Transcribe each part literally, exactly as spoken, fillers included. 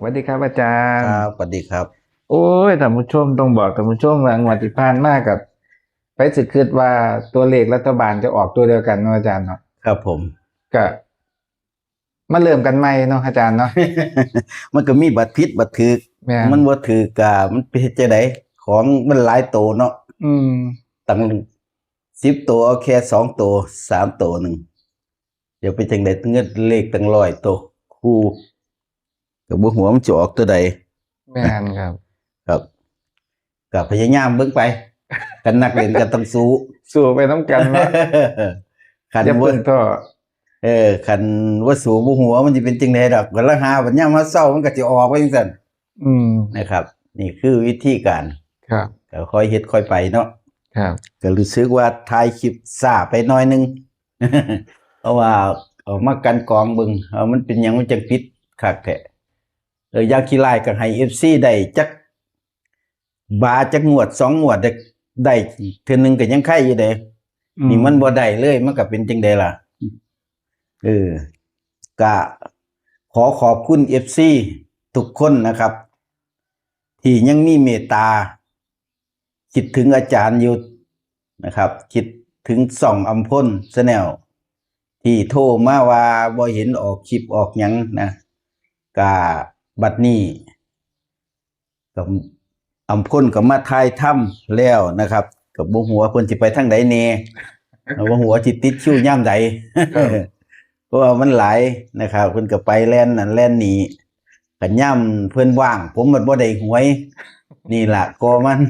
วัสดีครับอาจารย์ ครับสวัสดีครับ โอ้ยท่านผู้ชมต้องบอกท่านผู้ชมว่างวดที่ผ่านมากับไปสิคิดว่าตัวเลขรัฐบาลจะออกตัวเดียวกันเนาะอาจารย์เนาะ ครับผม ก็มาเริ่มกันใหม่เนาะอาจารย์เนาะ มันก็มีบัตรผิดบัตรถืก แม่น มันบ่ถืกกะมันเป็นจะไดของมันหลายโตเนาะ อืม ตั้งสิบโตเอาแค่สองโตสามโตหนึ่งเดี๋ยวไปจังไดเงินเลขตั้งร้อยโตคู่กับบ่หัวมันจะออกตัวใด แม่นครับ ครับก็พยายามเบิ่งไป กันนักเล่นกันต้องสู้ สู้ไปน้ำกันเนาะ ขัน อย่า ว่า เพิ่งท้อ เออขันว่าสู้บ่หัวมันจะเป็นจังไดดอกกันละหาบัดยามมาเศร้ามันก็จะออกไปจังซั่น อืม นะครับ นี่คือวิธีการ ครับ ก็ค่อยเฮ็ดค่อยไปเนาะ ครับ ก็รู้สึกว่าถ่ายคลิปช้าไปหน่อยนึง เพราะว่าเอามากันกองเบิ่งเอามันเป็นหยังมันจังผิดคักแท้เอออย่างขี้ลายก็ให้เอฟซีได้จักบาจักงวดสองงวดได้ได้เทื่อนึงก็ยังไข่อยู่เด้ อืม นี่มันบ่ได้เลยมันก็เป็นจังไดล่ะ เออกะขอขอบคุณเอฟซีทุกคนนะครับ ที่ยังมีเมตตา คิดถึงอาจารย์อยู่นะครับ คิดถึงส่องอัมพลแชนแนลที่โทรมาว่าบ่เห็นออกคลิปออกหยังนะกะบัดนี้ก็อัมพลก็มาถ่ายทำแล้วนะครับก็บ่ฮู้ว่าเพิ่นสิไปทางใดแน่บ่ฮู้ว่าสิติดคิวยามใด ครับ เพราะว่ามันหลายนะครับเพิ่นก็ไปแล่นนั่นแล่นนี่กันย่ำเพิ่นว่าง ผมมันบ่ได้หวย นี่ล่ะก็มัน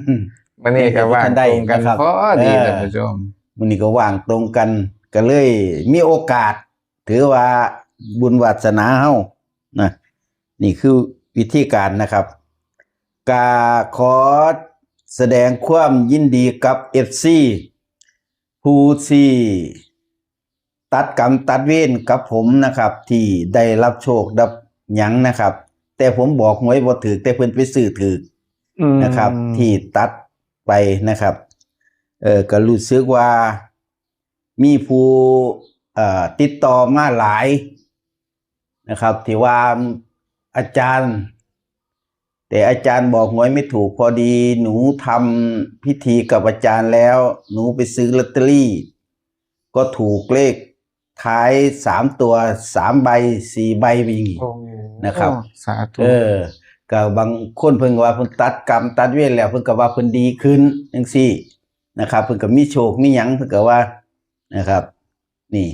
วันนี้ก็ว่างตรงกัน นะครับ พอดี เออ ท่านผู้ชม มื้อนี้ก็ว่างตรงกัน ก็เลยมีโอกาส ถือว่าบุญวาสนาเฮานะนี่คือวิธีการนะครับกาขอแสดงความยินดีกับเอฟซีผู้ที่ตัดกรรมตัดเวรกับผมนะครับ ที่ได้รับโชครับหยังนะครับ แต่ผมบอกหวยบ่ถืกแต่เพิ่นไปซื้อถืก อืม นะครับ ที่ตัดไปนะครับ เออก็รู้สึกว่ามีผู้เอ่อติดต่อมาหลายนะครับ ที่ว่าอาจารย์ แต่อาจารย์บอกหวยไม่ถูกพอดี หนูทำพิธีกับอาจารย์แล้ว หนูไปซื้อลอตเตอรี่ ก็ถูกเลขท้ายสามตัวสามใบสี่ใบอย่างนี้ โอ้โห นะครับ สาธุ เออก็บางคนเพิ่นก็ว่าเพิ่นตัดกรรมตัดเวรแล้วเพิ่นก็ว่าเพิ่นดีขึ้นจังซี่นะครับ เพิ่นก็มีโชคมีหยังเพิ่นก็ว่านะครับ นี่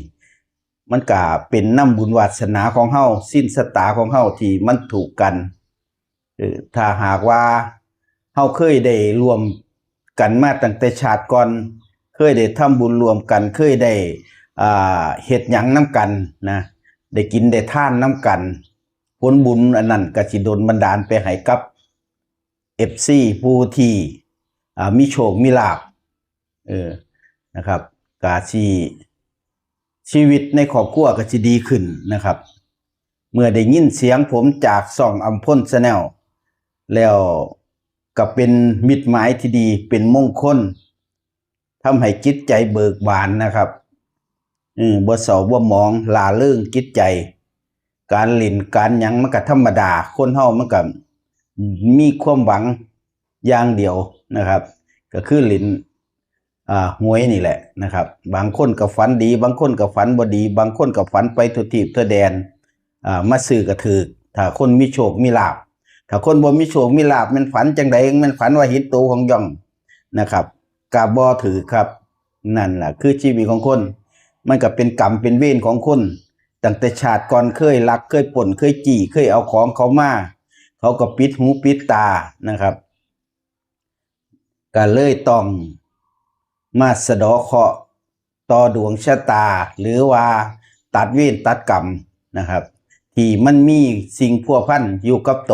มันก็เป็นน้ำบุญวาสนาของเฮาสิ้นสตาของเฮาที่มันถูกกันเออถ้าหากว่าเฮาเคยได้ร่วมกันมาตั้งแต่ชาติก่อน เคยได้ทำบุญร่วมกัน เคยได้อ่าเฮ็ดหยังนำกันนะได้กินได้ทานนำกัน ผลบุญอันนั้นก็สิดลบันดาลไปให้กับเอฟซีผู้ที่อ่ามีโชคมีลาภเออนะครับกาสิชีวิตในครอบครัวก็สิดีขึ้นนะครับ เมื่อได้ยินเสียงผมจากส่องอัมพลแชนแนลแล้วก็เป็นมิตรหมายที่ดีเป็นมงคลทำให้จิตใจเบิกบานนะครับ อืมบ่เศร้าบ่หมองร่าเริงจิตใจ การเล่นการหยังมันก็ธรรมดา คนเฮามันก็มีความหวังอย่างเดียวนะครับ ก็คือเล่นอ่าหวยนี่แหละนะครับ บางคนก็ฝันดี บางคนก็ฝันบ่ดี บางคนก็ฝันไปทั่วทีปทั่วแดนอ่ามาซื้อก็ถืกถ้าคนมีโชคมีลาภถ้าคนบ่มีโชคมีลาภแม่นฝันจังใดแม่นฝันว่าเห็นโตของย่องนะครับ ก็บ่ถืกครับ นั่นล่ะคือชีวิตของคน มันก็เป็นกรรมเป็นเวรของคน ตั้งแต่ชาติก่อนเคยลักเคยปล้นเคยจี้เคยเอาของเขามา เขาก็ปิดหูปิดตานะครับ ก็เลยต้องมาสะเดาะเคราะห์ต่อดวงชะตา หรือว่าตัดเวรตัดกรรมนะครับ ที่มันมีสิ่งพัวพันอยู่กับโต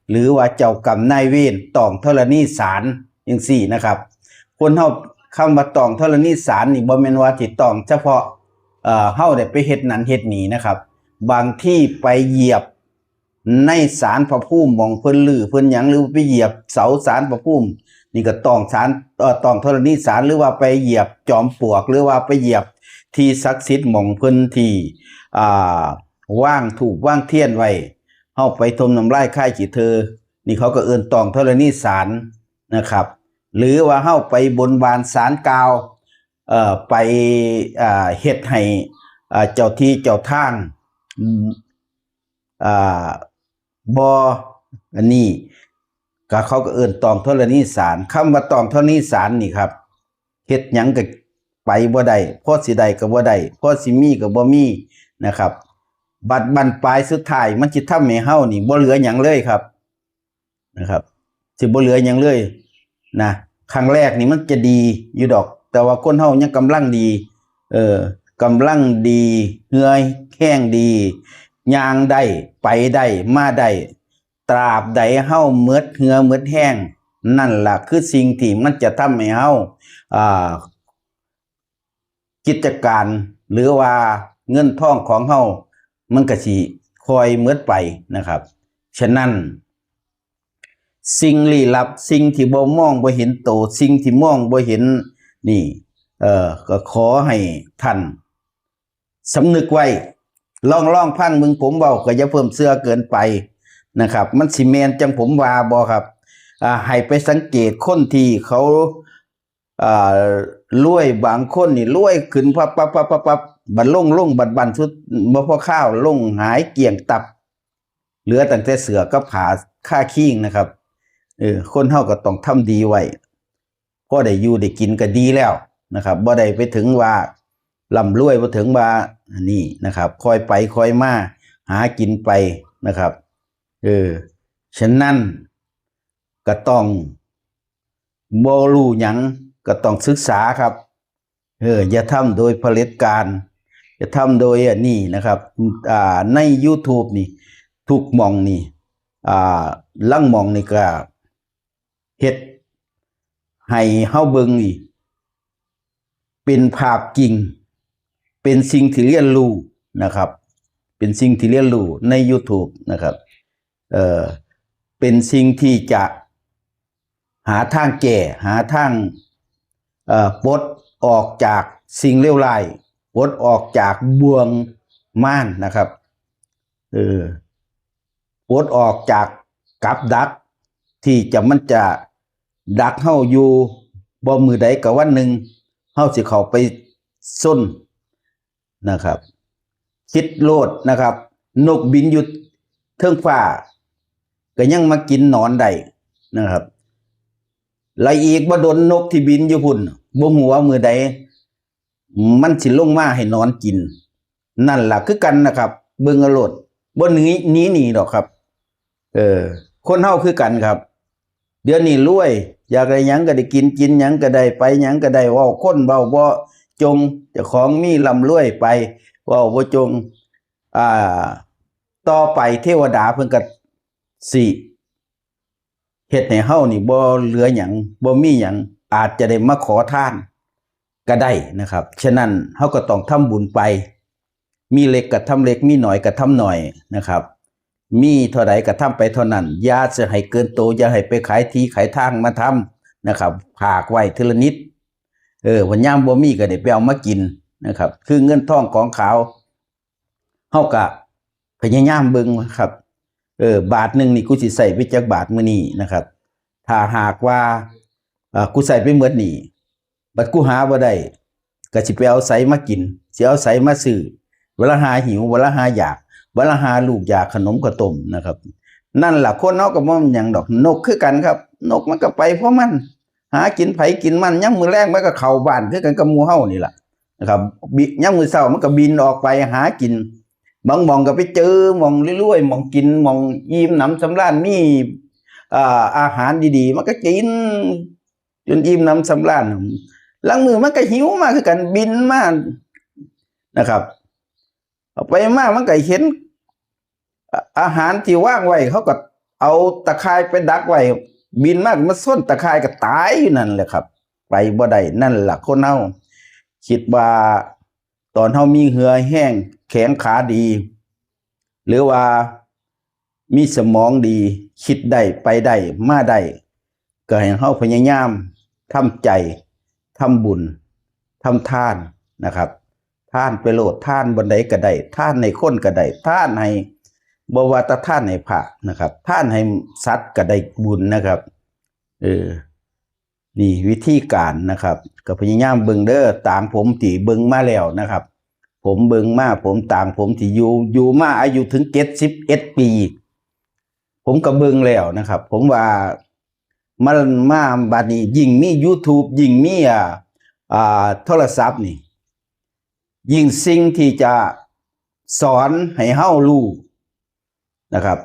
หรือว่าเจ้ากรรมนายเวรต้องธรณีสารจังซี่นะครับ คนเฮาคำว่าต้องธรณีสารนี่บ่แม่นว่าสิต้องเฉพาะเอ่อเฮาได้ไปเฮ็ดนั่นเฮ็ดนี่นะครับ บางทีไปเหยียบในศาลพระภูมิหม่องเพิ่นรื้อเพิ่นหยังหรือไปเหยียบเสาศาลพระภูมิ นี่ก็ต้องศาลเอ่อต้องธรณีสารหรือว่าไปเหยียบจอมปลวก หรือว่าไปเหยียบที่ศักดิ์สิทธิ์หม่องเพิ่นที่อ่าวางธูปวางเทียนไว้ เฮาไปถมน้ำลายคายขี้เถื่อ นี่เขาก็เอิ้นต้องธรณีสารนะครับ หรือว่าเฮาไปบนบานศาลกล่าว เอ่อ ไป อ่า เฮ็ดให้ อ่า เจ้าที่เจ้าทาง อืม อ่า บ่ อันนี้ ก็เขาก็เอิ้นต้องธรณีสาร คำว่าต้องธรณีสารนี่ครับ เฮ็ดหยังก็ไปบ่ได้ พอสิได้ก็บ่ได้ พอสิมีก็บ่มีนะครับ บัดบั้นปลายสุดท้ายมันสิทำให้เฮานี่บ่เหลือหยังเลยครับ นะครับ สิบ่เหลือหยังเลยนะ ครั้งแรกนี่มันจะดีอยู่ดอก แต่ว่าคนเฮายังกำลังดี เออ กำลังดี เหื่อแฮงดี ย่างได้ ไปได้ มาได้ ตราบใดเฮาหมดเหื่อหมดแฮง นั่นล่ะคือสิ่งที่มันจะทำให้เฮา อ่า กิจการ หรือว่าเงินทองของเฮา มันก็สิค่อยหมดไปนะครับ ฉะนั้น สิ่งลี้ลับ สิ่งที่บ่มองบ่เห็นโต สิ่งที่มองบ่เห็นนี่ เอ่อ ก็ขอให้ท่านสำนึกไว้ ลอง ลองฟังเบิ่ง ผมเว้าก็อย่าเพิ่มเชื่อเกินไปนะครับ มันสิแม่นจังผมว่าบ่ครับ อ่า ให้ไปสังเกตคนที่เขา อ่า รวย บางคนนี่รวยขึ้นปั๊บปั๊บปั๊บปั๊บปั๊บ บัดลง ลง บัดบั้นสุด บ่พอคาว ลงหายเกลี้ยงตับ เหลือตั้งแต่เสื้อกับผ้าคาคิงนะครับ เออ คนเฮาก็ต้องทำดีไว้ พอได้อยู่ได้กินก็ดีแล้วนะครับ บ่ได้ไปถึงว่าร่ำรวย บ่ถึงว่าอันนี้นะครับ ค่อยไปค่อยมา หากินไปนะครับ เออ ฉะนั้นก็ต้องบ่รู้หยังก็ต้องศึกษาครับ เออ อย่าทำโดยเผด็จการ อย่าทำโดยอันนี้นะครับ อ่า ใน YouTube นี่ ทุกหม่องนี่ อ่า ลางหม่องนี่ก็เฮ็ดให้เฮาเบิ่งนี่ เป็นภาพจริง เป็นสิ่งที่เรียนรู้นะครับ เป็นสิ่งที่เรียนรู้ใน YouTube นะครับ เอ่อ เป็นสิ่งที่จะหาทางแก้ หาทาง เอ่อ ปลดออกจากสิ่งเลวร้าย ปลดออกจากบ่วงมารนะครับ เออ ปลดออกจากกับดัก ที่จะ มันจะดักเฮาอยู่ บ่มื้อใดก็วันหนึ่ง เฮาสิเข้าไปซนนะครับ คิดโลดนะครับ นกบินอยู่เทิงฟ้า ก็ยังมากินหนอนได้นะครับ และอีกบ่ดนนกที่บินอยู่พุ้น บ่ฮู้ว่ามื้อใด มันสิลงมาให้หนอนกิน นั่นล่ะคือกันนะครับ เบิ่งเอาโลด บ่หนี หนีหนีดอกครับ เออ คนเฮาคือกันครับ เดี๋ยวนี้รวย อยากได้หยังก็ได้กิน กินหยังก็ได้ ไปหยังก็ได้ เว้าคนเว้าบ่จง เจ้าของมีร่ำรวยไป เว้าบ่จง อ่า ต่อไปเทวดาเพิ่นก็สิ เฮ็ดให้เฮานี่บ่เหลือหยัง บ่มีหยัง อาจจะได้มาขอทานก็ได้นะครับ ฉะนั้นเฮาก็ต้องทำบุญไป มีเล็กก็ทำเล็ก มีน้อยก็ทำน้อยนะครับ มีเท่าใดก็ทำไปเท่านั้น อย่าสิให้เกินโต อย่าให้ไปขายที่ขายทางมาทำนะครับ ฝากไว้ทีละนิด เออ วันยามบ่มีก็ได้ไปเอามากินนะครับ คือเงินทองของขาว เฮาก็พยายามเบิ่งครับ เออ บาทหนึ่งนี่กูสิใช้ไปจักบาทมื้อนี้นะครับ ถ้าหากว่า เอ่อ กูใช้ไปหมดนี่ บัดกูหาบ่ได้ ก็สิไปเอาไสมากิน สิเอาไสมาซื้อ เวลาหาหิว เวลาหาอยาก เวลาหาลูกอยากขนมข้าวต้มนะครับ นั่นล่ะ คนเฮาก็บ่แม่นหยังดอก นกคือกันครับ นกมันก็ไปของมัน หากินไผกินมัน ยามมื้อแลงมันก็เข้าบ้านคือกันกับหมู่เฮานี่ล่ะนะครับ บิ ยามมื้อเช้ามันก็บินออกไปหากิน บางหม่องก็ไปเจอหม่องรวยๆ หม่องกิน หม่องอิ่มหนำสำราญ มี เอ่อ อาหารดีๆ มันก็กินจนอิ่มหนำสำราญ ลางมื้อมันก็หิวมาคือกัน บินมานะครับ เอาไปมามันก็เห็น อ่ะ อาหารที่วางไว้ เขาก็เอาตะข่ายไปดักไว้ บินมาก็มาซนตะข่ายก็ตายอยู่นั่นแหละครับ ไปบ่ได้ นั่นล่ะคนเฮา คิดว่าตอนเฮามีเหื่อแฮง แขนขาดี หรือว่ามีสมองดี คิดได้ ไปได้ มาได้ ก็ให้เฮาพยายามทำใจ ทำบุญ ทำทานนะครับ ทานไปโลด ทานบ่อนใดก็ได้ ทานให้คนก็ได้ ทานให้ บ่ว่าแต่ทานให้พระนะครับ ทานให้สัตว์ก็ได้บุญนะครับ เออ นี่วิธีการนะครับ ก็พยายามเบิ่งเด้อ ตางผมที่เบิ่งมาแล้วนะครับ ผมเบิ่งมา ผมตางผมที่อยู่ อยู่มาอายุถึงเจ็ดสิบเอ็ดปี ผมก็เบิ่งแล้วนะครับ ผมว่ามันมาบัดนี้ ยิ่งมี YouTube ยิ่งมี อ่า อ่า โทรศัพท์นี่ ยิ่งสิ่งที่จะสอนให้เฮารู้นะครับ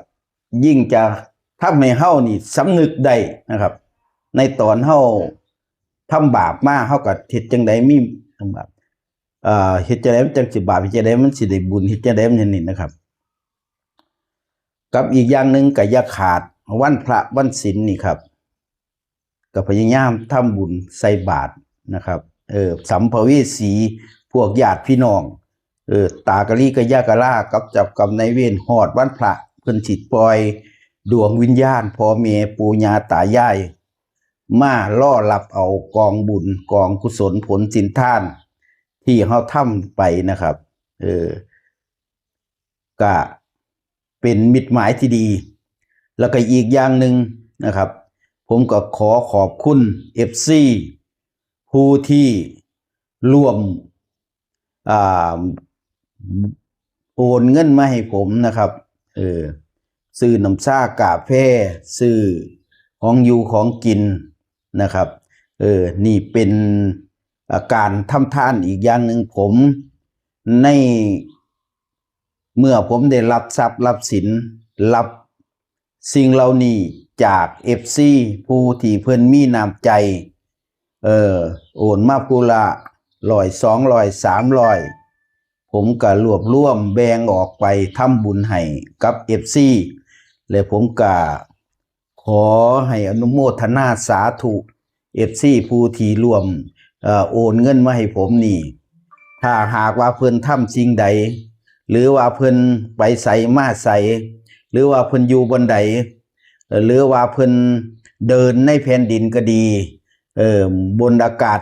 ยิ่งจะทำให้เฮานี่สำนึกได้นะครับ ในตอนเฮาทำบาปมา เฮาก็เฮ็ดจั่งใดมีทำบาป เอ่อ เฮ็ดจั่งใดมันจั่งสิบาป เฮ็ดจั่งใดมันสิได้บุญ เฮ็ดจั่งใดมันอย่างนี้นะครับ กับอีกอย่างหนึ่งก็อย่าขาดวันพระวันศีลนี่ครับ ก็พยายามทำบุญใส่บาตรนะครับ เออ สัมภเวสี พวกญาติพี่น้อง เออ ตากะลีกะยากะลา กับเจ้ากรรมนายเวร ฮอดวันพระ เพิ่นสิปล่อยดวงวิญญาณพ่อแม่ปู่ย่าตายาย มารอรับเอากองบุญ กองกุศลผลศีลทาน ที่เฮาทำไปนะครับ เออ ก็เป็นมิตรหมายที่ดี แล้วก็อีกอย่างหนึ่งนะครับ ผมก็ขอขอบคุณ เอฟซี ผู้ที่ร่วม อ่า โอนเงินมาให้ผมนะครับ เออ ซื้อน้ำชากาแฟ ซื้อของอยู่ของกินนะครับ เออ นี่เป็น อ่า การทำทานอีกอย่างหนึ่ง ผม ใน เมื่อผมได้รับทรัพย์รับสิน รับสิ่งเหล่านี้จาก เอฟซี ผู้ที่เพิ่นมีน้ำใจ เออ โอนมาผู้ละร้อย สองร้อย สามร้อย ผมก็รวบรวมแบ่งออกไปทำบุญให้กับ เอฟซี และผมก็ขอให้อนุโมทนาสาธุ เอฟซี ผู้ที่ร่วม เอ่อ โอนเงินมาให้ผมนี่ ถ้าหากว่าเพิ่นทำสิ่งใด หรือว่าเพิ่นไปไสมาไส หรือว่าเพิ่นอยู่บนใด เอ่อ หรือว่าเพิ่นเดินในแผ่นดินก็ดี เอ่อ บนอากาศ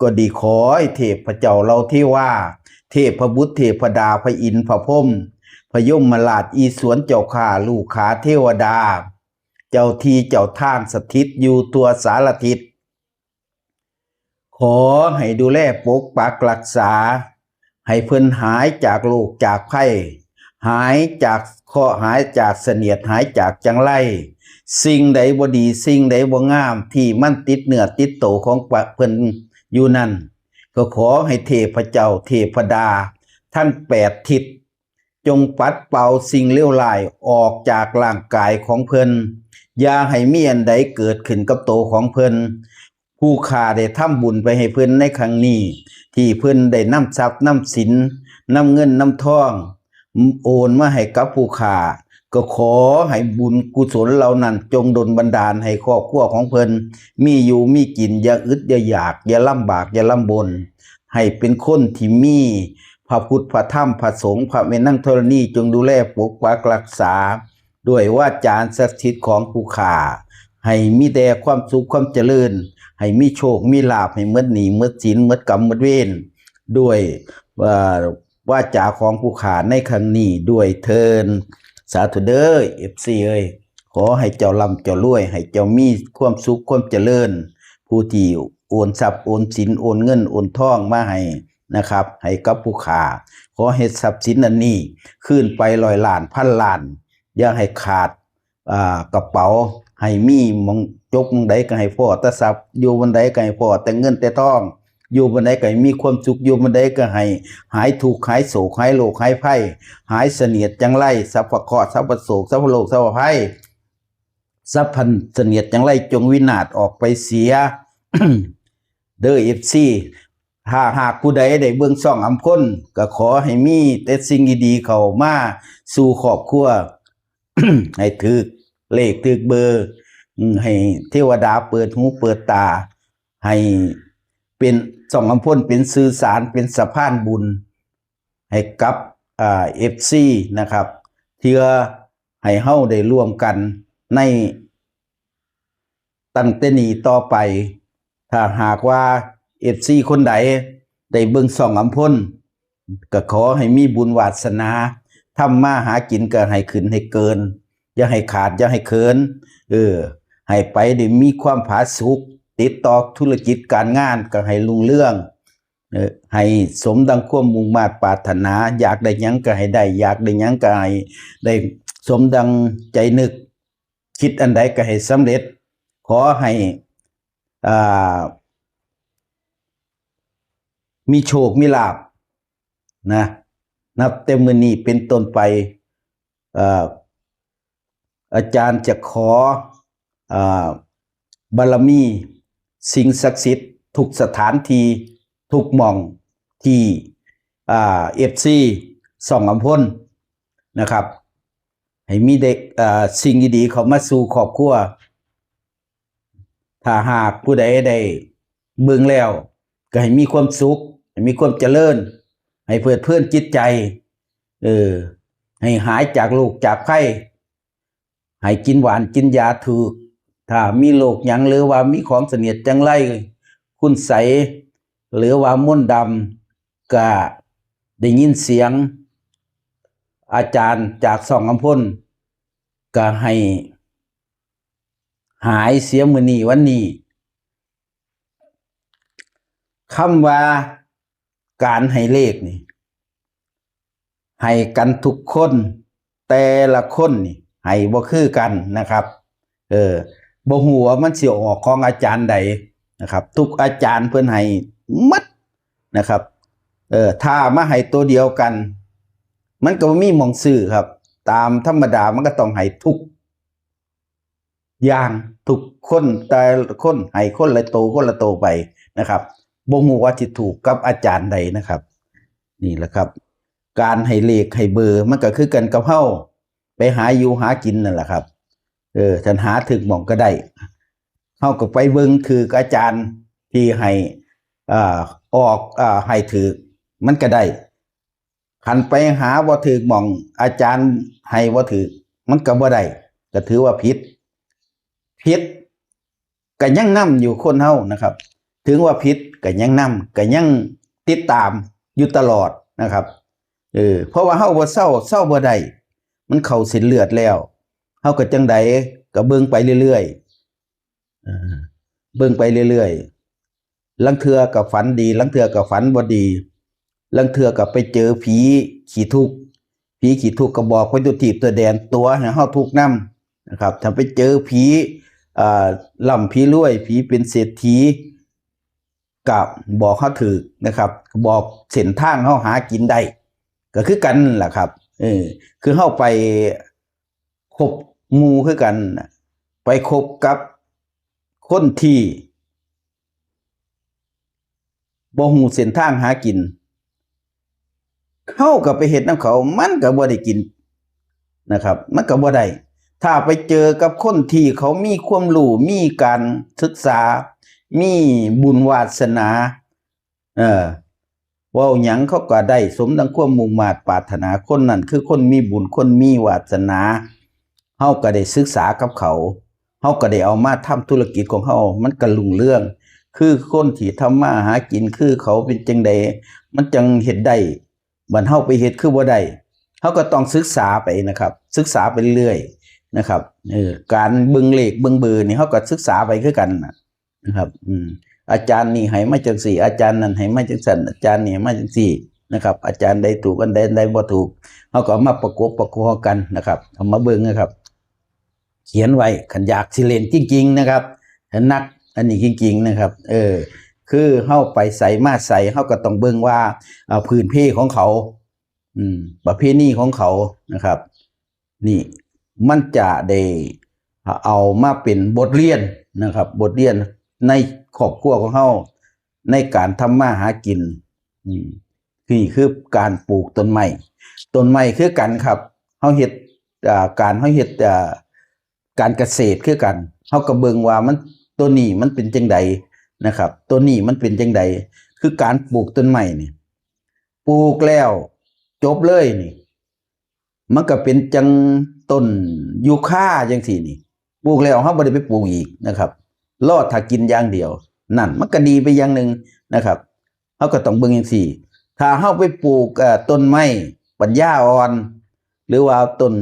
ก็ดี ขอให้เทพเจ้าเหล่าเทวา เทพบุตรเทพดา พระอินทร์พระพรหม พระยมราช อีศวรเจ้าข้า ลูกขาเทวดา เจ้าที่เจ้าทางสถิตอยู่ทั่วสารทิศ ขอให้ดูแลปกปักรักษา ให้เพิ่นหายจากโรคจากภัย หายจากเคราะห์ หายจากเสนียด หายจากจังไร สิ่งใดบ่ดี สิ่งใดบ่งามที่มันติดเนื้อติดโตของเพิ่นอยู่นั่น ก็ขอให้เทพเจ้าเทพดาทั้งแปดทิศ จงปัดเป่าสิ่งเลวร้ายออกจากร่างกายของเพิ่น อย่าให้มีอันใดเกิดขึ้นกับโตของเพิ่น ผู้ข้าได้ทำบุญไปให้เพิ่นในครั้งนี้ ที่เพิ่นได้นำทรัพย์นำสิน นำเงินนำทอง โอนมาให้กับผู้ข้า ก็ขอให้บุญกุศลเหล่านั้นจงดลบันดาลให้ครอบครัวของเพิ่น มีอยู่มีกิน อย่าอึดอย่าอยาก อย่าลำบาก อย่าลำบน ให้เป็นคนที่มีพระพุทธพระธรรมพระสงฆ์ พระแม่นางธรณีจงดูแลปกปักรักษา ด้วยวาจาศักดิ์สิทธิ์ของผู้ข้า ให้มีแต่ความสุขความเจริญ ให้มีโชคมีลาภ ให้หมดหนี้หมดสินหมดกรรมหมดเวร ด้วย เอ่อ วาจาของผู้ข้าในครั้งนี้ด้วยเทิน สาธุเด้อ เอฟซี เอ้ย ขอให้เจ้าร่ำเจ้ารวย ให้เจ้ามีความสุขความเจริญ ผู้ที่โอนทรัพย์โอนสินโอนเงินโอนทองมาให้นะครับ ให้กับผู้ข้า ขอให้ทรัพย์สินอันนี้คืนไปร้อยล้านพันล้าน อย่าให้ขาด อ่า กระเป๋า ให้มีหม่องจกหม่องใดก็ให้พ้อแต่ทรัพย์ อยู่บนใดก็ให้พ้อแต่เงินแต่ทอง อยู่บนใดก็ให้มีความสุข อยู่บนใดก็ให้หายทุกข์ หายโศก หายโรค หายภัย หายเสนียดจังไร สัพพะเคราะห์ สัพพะโศก สัพพะโรค สัพพะภัย สัพพันเสนียดจังไรจงวินาศออกไปเสีย เด้อ เอฟซี ถ้าหากผู้ใดได้เบิ่งช่องอำพล ก็ขอให้มีแต่สิ่งดีๆเข้ามาสู่ครอบครัว ให้ถืกเลขถืกเบอร์ อืม ให้เทวดาเปิดหูเปิดตา ให้เป็นช่องอำพลเป็นสื่อสาร เป็นสะพานบุญ ให้กับ อ่า เอฟซี นะครับ เพื่อให้เฮาได้ร่วมกันใน ตั้งแต่นี้ต่อไป ถ้าหากว่า เอฟซี คนใดได้เบิ่งช่องอำพล ก็ขอให้มีบุญวาสนา ทำมาหากินก็ให้ขึ้นให้เกิน อย่าให้ขาดอย่าให้เขิน เออ ให้ไปได้มีความผาสุก ติดต่อธุรกิจการงานก็ให้รุ่งเรือง เออ ให้สมดังความมุ่งมาดปรารถนา อยากได้หยังก็ให้ได้ อยากได้หยังก็ให้ได้สมดังใจนึก คิดอันใดก็ให้สำเร็จ ขอให้ อ่า มีโชคมีลาภนะ นับแต่มื้อนี้เป็นต้นไป เอ่อ อาจารย์จะขอ อ่า บารมีสิ่งศักดิ์สิทธิ์ทุกสถานที่ทุกหม่องที่ อ่า เอฟซี ส่องอำพลนะครับ ให้มีเด็ก อ่า สิ่งดีๆเข้ามาสู่ครอบครัว ถ้าหากผู้ใดได้เบิ่งแล้ว ก็ให้มีความสุข ให้มีความเจริญ ให้เพลิดเพลินจิตใจ เออ ให้หายจากโรคจากภัย ให้กินหวานกินยาถืก ถ้ามีโรคหยังหรือว่ามีของเสนียดจังไร คุณไสยหรือว่ามนต์ดำ ก็ได้ยินเสียงอาจารย์จากส่องอำพล ก็ให้หายเสียมื้อนี้วันนี้ คำว่าการให้เลขนี่ ให้กันทุกคน แต่ละคนนี่ให้บ่คือกันนะครับ เออ บ่ฮู้ว่ามันสิออกของอาจารย์ใดนะครับ ทุกอาจารย์เพิ่นให้หมดนะครับ เออ ถ้ามาให้ตัวเดียวกัน มันก็บ่มีหม่องซื้อครับ ตามธรรมดามันก็ต้องให้ทุกอย่าง ทุกคน แต่ละคนให้คนละโต คนละโตไปนะครับ บ่ฮู้ว่าสิถูกกับอาจารย์ใดนะครับ นี่แหละครับ การให้เลขให้เบอร์มันก็คือกันกับเฮาไปหาอยู่หากินนั่นแหละครับ เออ ท่านหาถืกหม่องก็ได้ เฮาก็ไปเบิ่งถืกอาจารย์ที่ให้ อ่า ออก อ่า ให้ถืก มันก็ได้ คันไปหาบ่ถืกหม่อง อาจารย์ให้บ่ถืก มันก็บ่ได้ ก็ถือว่าผิด ผิดก็ยังนำอยู่คนเฮานะครับ ถึงว่าผิดก็ยังนำ ก็ยังติดตามอยู่ตลอดนะครับ เออ เพราะว่าเฮาบ่เซา เซาบ่ได้ มันเข้าเส้นเลือดแล้ว เฮาก็จั่งใดก็เบิ่งไปเรื่อยๆ เออ เบิ่งไปเรื่อยๆ ลางเทื่อก็ฝันดี ลางเทื่อก็ฝันบ่ดี ลางเทื่อก็ไปเจอผีขี้ทุกข์ ผีขี้ทุกข์ก็บอกไปตัวทีบตัวแดน ตั๋วให้เฮาทุกข์นำนะครับ ถ้าไปเจอผี อ่า ร่ำผีรวย ผีเป็นเศรษฐี ก็บอกเฮาถืกนะครับ บอกเส้นทางเฮาหากินได้ ก็คือกันนั่นแหละครับ เออ คือเฮาไปคบหมู่คือกันน่ะ ไปคบกับคนที่บ่ฮู้เส้นทางหากิน เฮาก็ไปเฮ็ดนำเขา มันก็บ่ได้กินนะครับ มันก็บ่ได้ ถ้าไปเจอกับคนที่เขามีความรู้ มีการศึกษา มีบุญวาสนา เออ เว้าหยังเขาก็ได้สมดังความมุ่งมาดปรารถนา คนนั้นคือคนมีบุญ คนมีวาสนา เฮาก็ได้ศึกษากับเขา เฮาก็ได้เอามาทำธุรกิจของเฮา มันก็รุ่งเรือง คือคนที่ทำมาหากิน คือเขาเป็นจั่งใด มันจั่งเฮ็ดได้ บัดเฮาไปเฮ็ดคือบ่ได้ เฮาก็ต้องศึกษาไปนะครับ ศึกษาไปเรื่อยนะครับ เออ การเบิ่งเลขเบิ่งเบอร์นี่ เฮาก็ศึกษาไปคือกันน่ะ นะครับ อืม อาจารย์นี่ให้มาจั่งซี้ อาจารย์นั่นให้มาจั่งซั้น อาจารย์นี่ให้มาจั่งซี้นะครับ อาจารย์ใดถูก อันใด อันใดบ่ถูก เฮาก็เอามาประกบประคอกันนะครับ เอามาเบิ่งนะครับ เขียนไว้ คันอยากสิเล่นจริงๆนะครับ ถ้านักอันนี้จริงๆนะครับ เออ คือเฮาไปไสมาไส เฮาก็ต้องเบิ่งว่า อ่า พื้นเพของเขา อืม ประเพณีของเขานะครับ นี่มันจะได้เอามาเป็นบทเรียนนะครับ บทเรียนในครอบครัวของเฮา ในการทำมาหากิน อืม นี่คือการปลูกต้นไม้ ต้นไม้คือกันครับ เฮาเฮ็ด อ่า การเฮาเฮ็ด อ่า การเกษตรคือกัน เฮาก็เบิ่งว่ามัน ตัวนี้มันเป็นจั่งใดนะครับ ตัวนี้มันเป็นจั่งใด คือการปลูกต้นไม้นี่ ปลูกแล้วจบเลยนี่ มันก็เป็นจั่งต้นยูคาจั่งซี้นี่ ปลูกแล้วเฮาบ่ได้ไปปลูกอีกนะครับ รอถ้ากินอย่างเดียว นั่นมันก็ดีไปอย่างหนึ่งนะครับ เฮาก็ต้องเบิ่งจั่งซี้ ถ้าเฮาไปปลูก เอ่อ ต้นไม้ปัญญาอ่อน หรือว่าต้น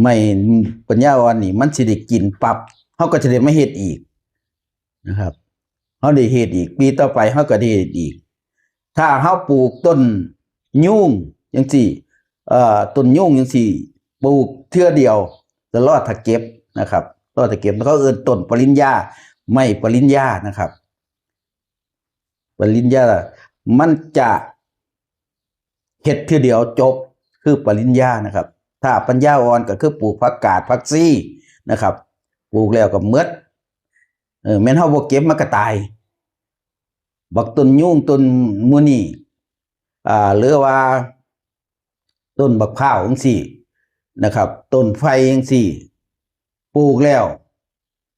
ไม้ปัญญาอ่อนนี่ มันสิได้กินปั๊บ เฮาก็สิได้มาเฮ็ดอีกนะครับ เฮาได้เฮ็ดอีก ปีต่อไปเฮาก็ได้เฮ็ดอีก ถ้าเฮาปลูกต้นยูงจังซี่ เอ่อ ต้นยูงจังซี่ ปลูกเทื่อเดียว ก็รอถ้าเก็บนะครับ รอถ้าเก็บ เขาเอิ้นต้นปริญญา ไม้ปริญญานะครับ ปริญญา มันจะเฮ็ดเทื่อเดียวจบ คือปริญญานะครับ ถ้าปัญญาอ่อนก็คือปลูกผักกาดผักชีนะครับ ปลูกแล้วก็หมด เออ แม่นเฮาบ่เก็บมันก็ตาย บักต้นยูงต้นหมู่นี้ อ่า หรือว่า ต้นบักพร้าวจังซี่นะครับ ต้นไผ่จังซี่ ปลูกแล้ว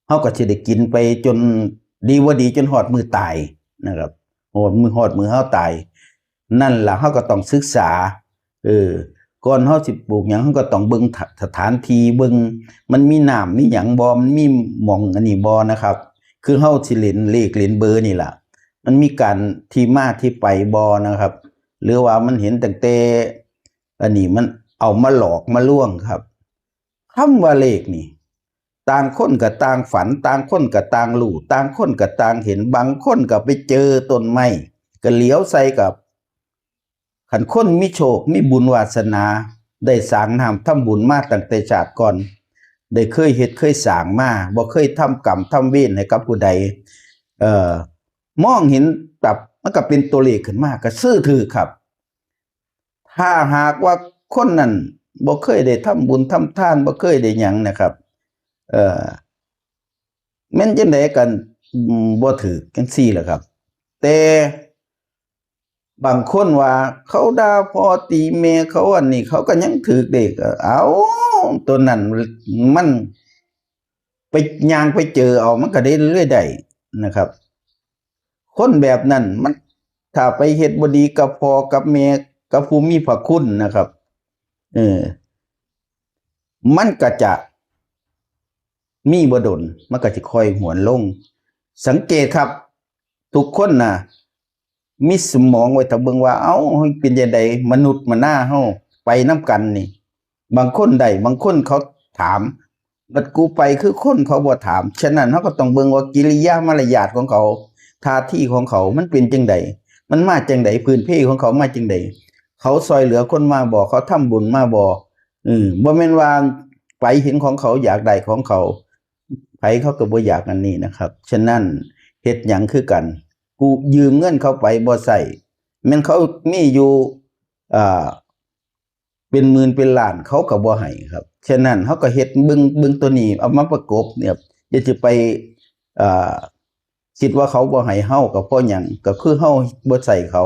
เฮาก็สิได้กินไปจนดีบ่ดีจนฮอดมื้อตายนะครับ ฮอดมื้อ ฮอดมื้อเฮาตาย นั่นล่ะ เฮาก็ต้องศึกษา เออ ก่อนเฮาสิปลูกหยัง เฮาก็ต้องเบิ่ง ถ- สถานที่ เบิ่งมันมีน้ำมีหยังบ่ มันมีหม่องอันนี้บ่นะครับ คือเฮาสิเล่นเลขเล่นเบอร์นี่ล่ะ มันมีการที่มาที่ไปบ่นะครับ หรือว่ามันเห็นตั้งแต่อันนี้ มันเอามาหลอกมาลวงครับ คำว่าเลขนี่ ต่างคนก็ต่างฝัน ต่างคนก็ต่างรู้ ต่างคนก็ต่างเห็น บางคนก็ไปเจอต้นไม้ ก็เหลียวใส่กับ คันคนมีโชค มีบุญวาสนา ได้สร้างน้ำทำบุญมาตั้งแต่ชาติก่อน ได้เคยเฮ็ดเคยสร้างมา บ่เคยทำกรรมทำเวรให้กับผู้ใด เอ่อ มองเห็นปั๊บ มันก็เป็นตัวเลขขึ้นมา ก็ซื้อถืกครับ ถ้าหากว่าคนนั้นบ่เคยได้ทำบุญทำทาน บ่เคยได้หยังนะครับ เอ่อ แม่นจั่งใด๋กัน อืม บ่ถืกจั่งซี้ล่ะครับ แต่บางคนว่าเขาด่าพ่อตีแม่เขา อันนี้เขาก็ยังถืกเด้ ก็เอา ตัวนั้นมันไป ย่างไปเจอเอา มันก็ได้เรื่อยได้นะครับ คนแบบนั้นมัน ถ้าไปเฮ็ดบ่ดีกับพ่อกับแม่ กับผู้มีพระคุณนะครับ เออ มันก็จะมีบ่ดน มันก็สิค่อยหวนลง สังเกตครับ ทุกคนน่ะ มีสมองไว้ถ้าเบิ่งว่า เอ้า เป็นจั่งใด๋ มนุษย์มนาเฮาไปนำกันนี่ บางคนได้ บางคนเขาถาม บัดกูไปคือคนเขาบ่ถาม ฉะนั้นเฮาก็ต้องเบิ่งว่ากิริยามารยาทของเขา ท่าทีของเขามันเป็นจั่งใด๋ มันมาจั่งใด๋ พื้นเพของเขามาจั่งใด๋ เขาซ่อยเหลือคนมาบ่ เขาทำบุญมาบ่ เออ บ่แม่นว่าไปเห็นของเขาอยากได้ของเขา ไผเขาก็บ่อยากอันนี้นะครับ ฉะนั้นเฮ็ดหยังคือกัน กู้ยืมเงินเขาไปบ่ใช้ แม่นเขามีอยู่ อ่า เป็นหมื่นเป็นล้าน เขาก็บ่ให้ครับ ฉะนั้นเฮาก็เฮ็ดเบิ่ง เบิ่งตัวนี้เอามาประกบเนี่ย อย่าสิไป อ่า คิดว่าเขาบ่ให้เฮาก็เพราะหยัง ก็คือเฮาบ่ใช้เขา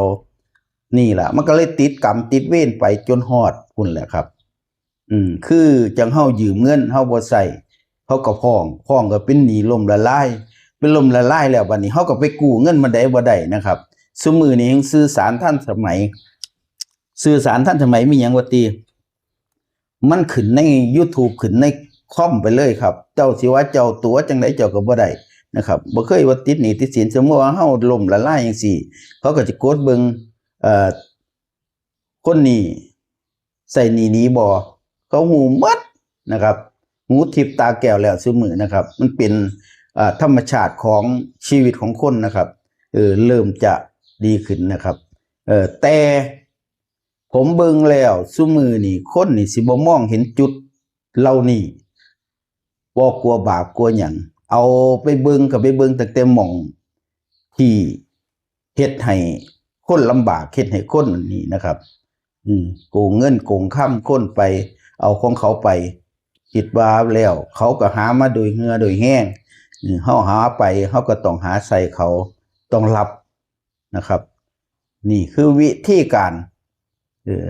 นี่ล่ะ มันก็เลยติดกรรมติดเวรไปจนฮอดพุ้นแหละครับ อืม คือจั่งเฮายืมเงิน เฮาบ่ใช้ เขาก็ฟ้อง ฟ้องก็เป็นหนี้ล้มละลาย เป็นล้มละลายแล้วบัดนี้เฮาก็ไปกู้เงินมาได้บ่ได้นะครับ ซุมื้อนี้ยังสื่อสารทันสมัย สื่อสารทันสมัยมีหยังว่าติ มันขึ้นในยูทูบ ขึ้นในคอมไปเลยครับ เจ้าสิว่าเจ้าตั๋วจั่งใด๋เจ้าก็บ่ได้นะครับ บ่เคยว่าติดหนี้ติดสิน สมมุติว่าเฮาล้มละลายจั่งซี้ เขาก็สิกดเบิ่ง เอ่อ คนนี้ใช้หนี้หนีบ่ เขาฮู้หมดนะครับ หูทิพย์ตาแก้วแล้วซุมื้อนะครับ มันเป็น อ่า ธรรมชาติของชีวิตของคนนะครับ เออ เริ่มจะดีขึ้นนะครับ เออ แต่ผมเบิ่งแล้วซุมื้อนี้คนนี่สิบ่มองเห็นจุดเหล่านี้ บ่กลัวบาปกลัวหยัง เอาไปเบิ่งก็ไปเบิ่งตั้งแต่หม่องที่เฮ็ดให้คนลำบาก เฮ็ดให้คนอันนี้นะครับ อืม โกงเงินโกงคำคนไป เอาของเขาไป คิดว่าแล้วเขาก็หามาโดยเหื่อโดยแฮง อืม เฮาหาไป เฮาก็ต้องหาใส่เขา ต้องรับนะครับ นี่คือวิธีการ เออ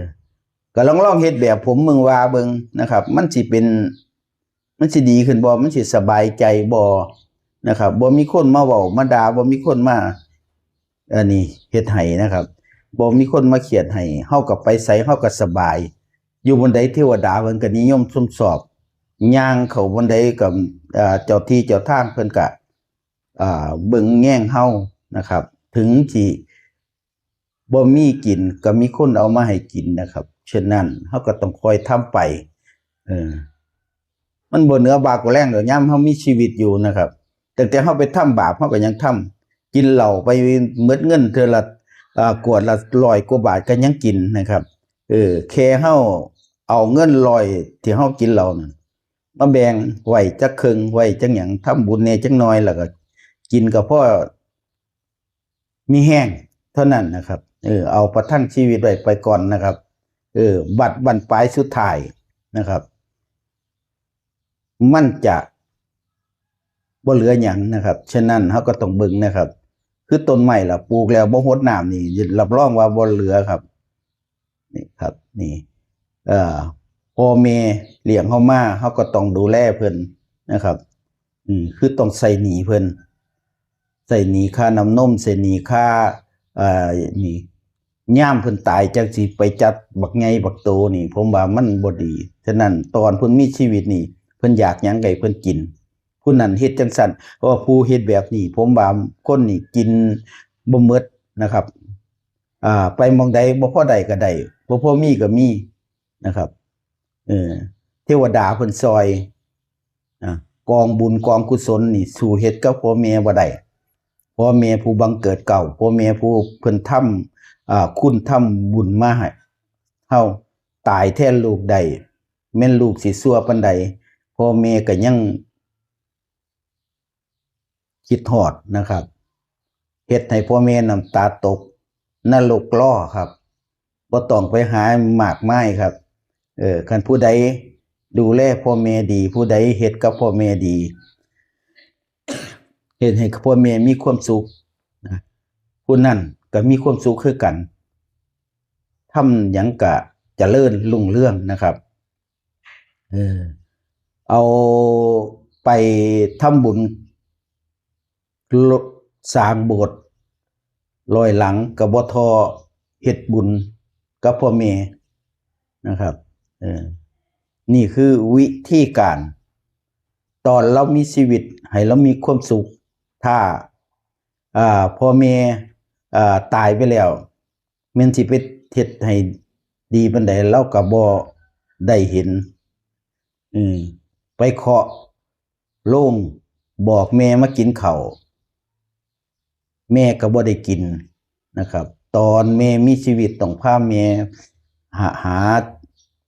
ก็ลองลองเฮ็ดแบบผมเบิ่งว่าเบิ่งนะครับ มันสิเป็น มันสิดีขึ้นบ่ มันสิสบายใจบ่นะครับ บ่มีคนมาเว้ามาด่า บ่มีคนมา อันนี้เฮ็ดให้นะครับ บ่มีคนมาเคียดให้ เฮาก็ไปไสเฮาก็สบาย อยู่บ่อนใดเทวดาเพิ่นก็นิยมชมชอบ ย่างเข้าบ่อนใดก็ เอ่อ เจ้าที่เจ้าทางเพิ่นก็ อ่า เบิ่งแยงเฮานะครับ ถึงสิบ่มีกินก็มีคนเอามาให้กินนะครับ เช่นนั้น เฮาก็ต้องคอยทำไป เออ มันบ่เหนือบากกว่าแรงดอก ยามเฮามีชีวิตอยู่นะครับ ตั้งแต่เฮาไปทำบาป เฮาก็ยังทำ กินเหล้าไปหมดเงินเทื่อละ อ่า ขวดละร้อยกว่าบาทก็ยังกินนะครับ เออ แค่เฮาเอาเงินร้อยที่เฮากินเหล้านั่น มาแบ่งไว้จักครึ่ง ไว้จักหยัง ทำบุญแหน่จักหน่อย แล้วก็กินก็พอมีแฮงเท่านั้นนะครับ เออ เอาประทังชีวิตไว้ไปก่อนนะครับ เออ บัดบั้นปลายสุดท้ายนะครับ มันจะบ่เหลือหยังนะครับ ฉะนั้นเฮาก็ต้องเบิ่งนะครับ คือต้นไม้ล่ะ ปลูกแล้วบ่รดน้ำนี่ รับรองว่าบ่เหลือครับ นี่ครับ นี่ เอ่อ พ่อแม่เลี้ยงเฮามา เฮาก็ต้องดูแลเพิ่นนะครับ อืม คือต้องใช้หนี้เพิ่น ใช้หนี้ค่าน้ำนม ใช้หนี้ค่า เอ่อ นี่ ยามเพิ่นตายจั่งสิไปจัดบักใหญ่บักโตนี่ ผมว่ามันบ่ดี ฉะนั้นตอนเพิ่นมีชีวิตนี่ เพิ่นอยากหยังก็ให้เพิ่นกิน ผู้นั้นเฮ็ดจั่งซั้น เพราะว่าผู้เฮ็ดแบบนี้ ผมว่าคนนี่กินบ่หมดนะครับ อ่า ไปหม่องใดบ่พอได้ก็ได้ บ่พอมีก็มีนะครับ เออ เทวดาเพิ่นซอย อ่ะ กองบุญกองกุศลนี่สู้เฮ็ดกับพ่อแม่บ่ได้ พ่อแม่ผู้บังเกิดเกล้า พ่อแม่ผู้เพิ่นทำ อ่า คุณทำบุญมาให้เฮา ตายแทนลูกได้ แม่นลูกสิชั่วปานใด พ่อแม่ก็ยังคิดฮอดนะครับ เฮ็ดให้พ่อแม่น้ำตาตก นรกรอครับ บ่ต้องไปหามากมายครับ เออ คันผู้ใดดูแลพ่อแม่ดี ผู้ใดเฮ็ดกับพ่อแม่ดี เฮ็ดให้พ่อแม่มีความสุขนะ ผู้นั้นก็มีความสุขคือกัน ทำหยังก็เจริญรุ่งเรืองนะครับ เออ เอาไปทำบุญ สร้างโบสถ์ร้อยหลังก็บ่ท่อเฮ็ดบุญกับพ่อแม่นะครับ เออ นี่คือวิธีการ ตอนเรามีชีวิตให้เรามีความสุข ถ้า อ่า พ่อแม่ อ่า ตายไปแล้ว แม่นสิไปเฮ็ดให้ดีปานใด เราก็บ่ได้เห็น อืม ไปเคาะโลง บอกแม่มากินข้าว แม่ก็บ่ได้กินนะครับ ตอนแม่มีชีวิตต้องพาแม่หา หา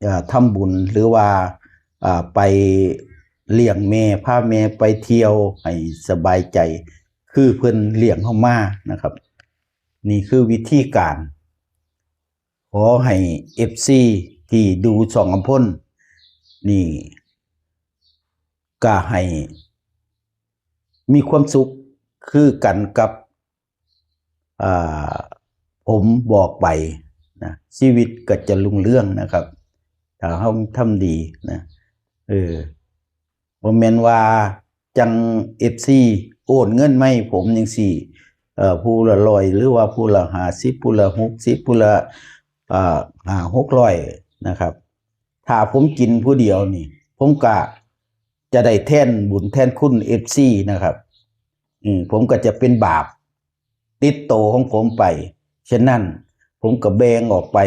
เอ่อ ทำบุญ หรือว่า อ่า ไปเลี้ยงแม่ พาแม่ไปเที่ยวให้สบายใจ คือเพิ่นเลี้ยงเฮามานะครับ นี่คือวิธีการ ขอให้ เอฟซี ที่ดูช่องอำพลนี่ ก็ให้มีความสุขคือกันกับ อ่า ผมบอกไปนะ ชีวิตก็จะรุ่งเรืองนะครับ ถ้าเฮาทำดีนะ เออ บ่แม่นว่าจั่ง เอฟซี โอนเงินมาให้ผมจั่งซี้ เอ่อ ผู้ละร้อย หรือว่าผู้ละห้าสิบ ผู้ละหกสิบ ผู้ละ เอ่อ ห้าหกร้อย นะครับ ถ้าผมกินผู้เดียวนี่ ผมก็จะได้แทนบุญแทนคุณ เอฟซี นะครับ อืม ผมก็จะเป็นบาปติดโตของผมไป ฉะนั้นผมก็แบ่งออกไป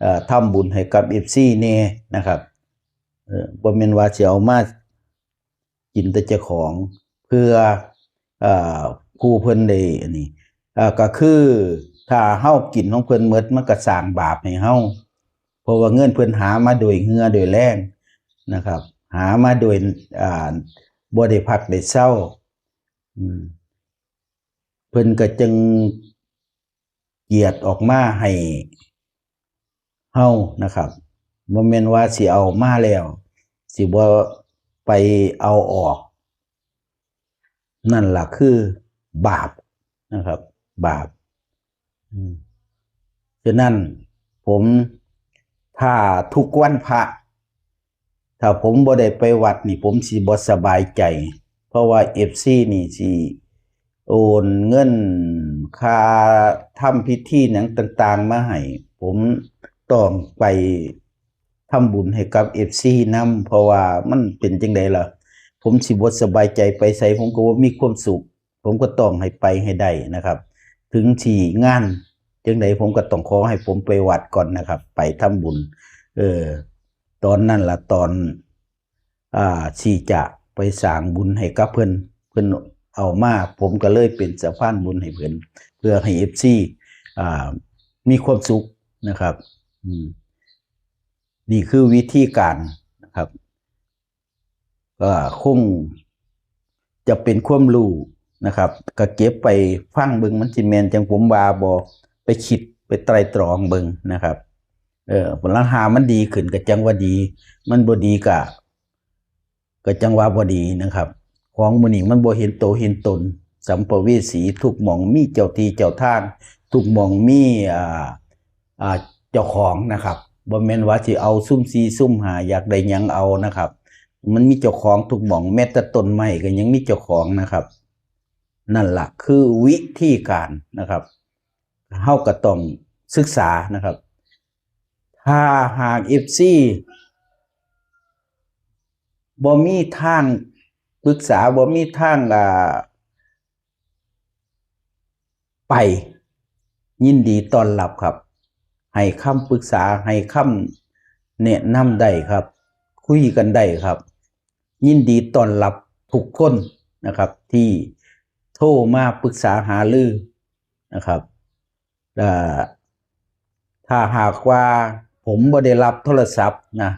เอ่อ ทำบุญให้กับ เอฟซี แหน่นะครับ เอ่อ บ่แม่นว่าสิเอามากินแต่เจ้าของ เพื่อ เอ่อ ผู้เพิ่นได้อันนี้ เอ่อ ก็คือถ้าเฮากินของเพิ่นหมด มันก็สร้างบาปให้เฮา เพราะว่าเงินเพิ่นหามาโดยเหงื่อโดยแรงนะครับ หามาโดย อ่า บ่ได้พักได้เซา อืม เพิ่นก็จึงเจียดออกมาให้เฮานะครับ บ่แม่นว่าสิเอามาแล้ว สิบ่ไปเอาออก นั่นล่ะคือบาปนะครับ บาป อืม ฉะนั้นผม ถ้าทุกวันพระ ถ้าผมบ่ได้ไปวัดนี่ ผมสิบ่สบายใจ เพราะว่า เอฟซี นี่สิโอนเงินค่าทำพิธีหยังต่างๆ มาให้ ผมต้องไปทำบุญให้กับ เอฟซี นำ เพราะว่ามันเป็นจั่งใดล่ะ ผมสิบ่สบายใจ ไปไสผมก็บ่มีความสุข ผมก็ต้องให้ไปให้ได้นะครับ ถึงที่งาน จังใดผมก็ต้องขอให้ผมไปวัดก่อนนะครับ ไปทำบุญ เออ ตอนนั้นละตอน อ่า ที่จะไปสร้างบุญให้กับเพิ่น เพิ่นเอามา ผมก็เลยเป็นสะพานบุญให้เพิ่น เพื่อให้เอฟซี อ่า มีความสุขนะครับ อืม นี่คือวิธีการนะครับ ก็คงจะเป็นความรู้นะครับ ก็เก็บไปฟังเบิ่ง มันสิแม่นจังผมว่าบ่ ไปคิดไปไตร่ตรองเบิ่งนะครับ เออ ผลลัพธ์หามันดีขึ้นก็จังว่าดี มันบ่ดีก็ ก็จังว่าบ่ดีนะครับ ของมื้อนี้มันบ่เห็นโตเห็นตน สัมภเวสีทุกหม่องมีเจ้าที่เจ้าทาง ทุกหม่องมี อ่า อ่า เจ้าของนะครับ บ่แม่นว่าสิเอาซุ่มสี่ซุ่มห้า อยากได้หยังเอานะครับ มันมีเจ้าของทุกหม่อง แม้แต่ต้นไม้ก็ยังมีเจ้าของนะครับ นั่นล่ะคือวิธีการนะครับ เฮาก็ต้องศึกษานะครับ ถ้าหากเอฟซี บ่มีทางปรึกษา บ่มีทาง อ่า ไป ยินดีต้อนรับครับ ให้คำปรึกษา ให้คำแนะนำได้ครับ คุยกันได้ครับ ยินดีต้อนรับทุกคนนะครับ ที่โทรมาปรึกษาหารือนะครับ อ่า ถ้าหากว่าผมบ่ได้รับโทรศัพท์นะ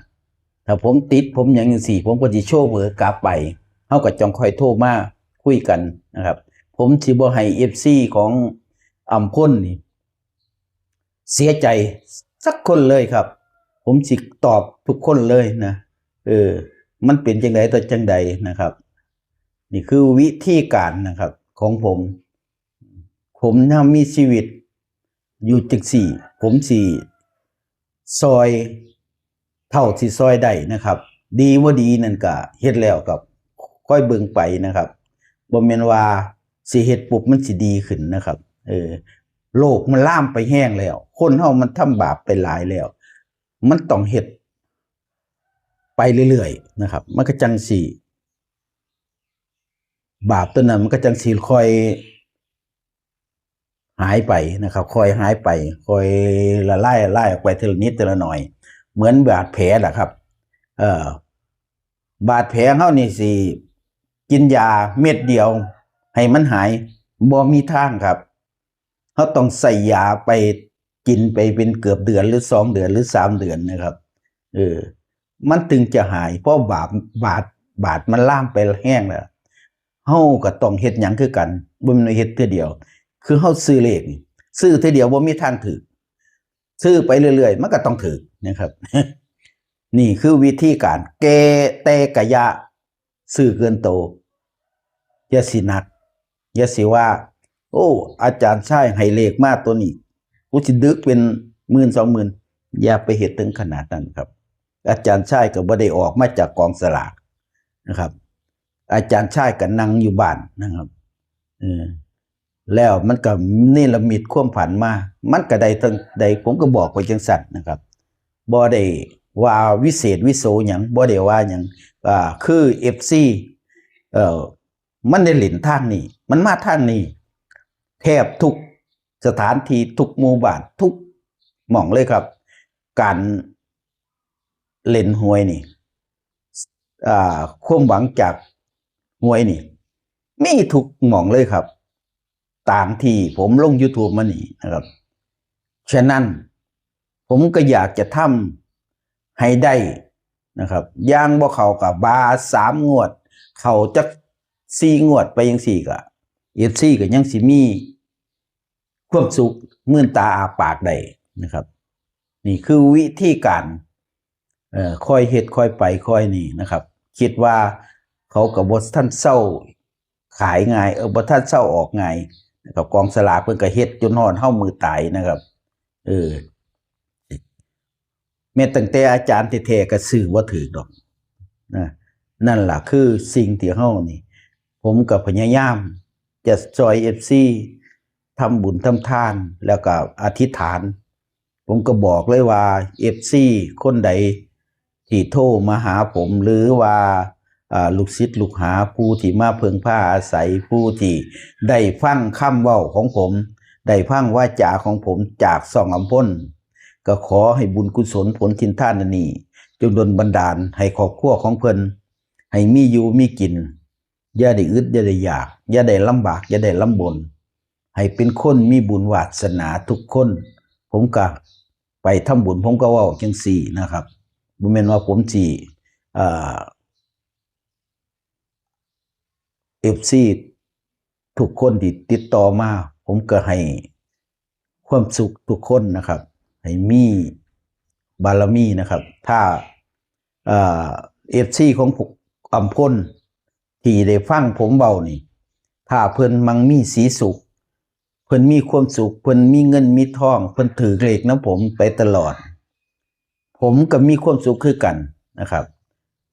ถ้าผมติดผมหยังจังซี้ ผมก็สิโชว์เบอร์กลับไป เฮาก็จั่งค่อยโทรมาคุยกันนะครับ ผมสิบ่ให้เอฟซี ของอำพลนี่ เสียใจสักคนเลยครับ ผมสิตอบทุกคนเลยนะ เออ มันเป็นจังใดต่อจังใดนะครับ นี่คือวิธีการนะครับ ของผม ผมยังมีชีวิตอยู่จังซี้ ผมสิซอยเท่าที่ซอยได้นะครับ ดีบ่ดีนั่นก็เฮ็ดแล้วก็ค่อยเบิ่งไปนะครับ บ่แม่นว่าสิเฮ็ดปุ๊บมันสิดีขึ้นนะครับ เออ โลกมันลามไปแฮงแล้ว คนเฮามันทำบาปไปหลายแล้ว มันต้องเฮ็ดไปเรื่อยๆนะครับ มันก็จั่งสิ บาปตัวนั้นมันก็จั่งสิค่อยหายไปนะครับ ค่อยหายไป ค่อยละลาย ละลายออกไปทีละนิดทีละหน่อย เหมือนบาดแผลล่ะครับ เอ่อ บาดแผลเฮานี่สิกินยาเม็ดเดียวให้มันหาย บ่มีทางครับ เฮาต้องใส่ยาไปกินไปเป็นเกือบเดือนหรือสองเดือนหรือสามเดือนนะครับ เออ มันถึงจะหาย เพราะบาด บาด บาดมันลามไปแฮงแล้ว เฮาก็ต้องเฮ็ดหยังคือกัน บ่แม่นว่าเฮ็ดเทื่อเดียว คือเฮาซื้อเลขนี่ ซื้อเทื่อเดียวบ่มีทางถูก ซื้อไปเรื่อยๆ มันก็ต้องถูกนะครับ นี่คือวิธีการแก้ แต่กะอย่าซื้อเกินโต อย่าสิหนัก อย่าสิว่า โอ้ อาจารย์ชายให้เลขมาตัวนี้ กูสิดึกเป็นหมื่นสองหมื่น อย่าไปเฮ็ดถึงขนาดนั้นครับ อาจารย์ชายก็บ่ได้ออกมาจากกองสลากนะครับ อาจารย์ชายก็นั่งอยู่บ้านนะครับ เออ แล้วมันก็เนรมิตความฝันมา มันก็ได้ตั้ง ได้ ผมก็บอกไปจังซั่นนะครับ บ่ได้ว่าวิเศษวิโสหยัง บ่ได้ว่าหยัง อ่า คือเอฟซี เอ่อ มันได้เล่นทางนี้ มันมาทางนี้ แทบทุกสถานที่ ทุกหมู่บ้าน ทุกหม่องเลยครับ การเล่นหวยนี่ อ่า ความหวังจากหวยนี่ มีทุกหม่องเลยครับ ตามที่ผมลง YouTube มานี่นะครับ ฉะนั้นผมก็อยากจะทำให้ได้นะครับ อย่างบ่เข้าก็บาสามงวด เข้าจักสี่งวดไปจังซี้ก็ เอฟซี ก็ยังสิมีความสุข มื่นตาอ้าปากได้นะครับ นี่คือวิธีการ เอ่อ ค่อยเฮ็ดค่อยไปค่อยนี่นะครับ คิดว่าเขาก็บ่ทันเซาขายง่าย เออ บ่ทันเซาออกง่ายนะครับ กองสลากเพิ่นก็เฮ็ดจนฮอดเฮามื้อตายนะครับ เออ แม้ตั้งแต่อาจารย์แท้ๆก็ซื้อบ่ถูกดอกนะ นั่นล่ะคือสิ่งที่เฮานี่ ผมก็พยายามจะซอยเอฟซี ทำบุญทำทาน แล้วก็อธิษฐาน ผมก็บอกเลยว่า เอฟซี คนใดที่โทรมาหาผม หรือว่า อ่า ลูกศิษย์ลูกหา ผู้ที่มาพึ่งพาอาศัย ผู้ที่ได้ฟังคำเว้าของผม ได้ฟังวาจาของผมจากช่องอำพล ก็ขอให้บุญกุศลผลทินทานอันนี้ จงดลบันดาลให้ครอบครัวของเพิ่น ให้มีอยู่มีกิน อย่าได้อึดอย่าได้อยาก อย่าได้ลำบาก อย่าได้ลำบน ให้เป็นคนมีบุญวาสนาทุกคน ผมก็ไปทำบุญ ผมก็เว้าจังซี่นะครับ บ่แม่นว่าผมสิ เอ่อ เอฟซี ทุกคนที่ติดต่อมา ผมก็ให้ความสุขทุกคนนะครับ ให้มีบารมีนะครับ ถ้า เอ่อ เอฟซี ของผม อำพล ที่ได้ฟังผมเว้านี่ ถ้าเพิ่นมั่งมีสีสุข เพิ่นมีความสุข เพิ่นมีเงินมีทอง เพิ่นถือเลขนำผมไปตลอด ผมก็มีความสุขคือกันนะครับ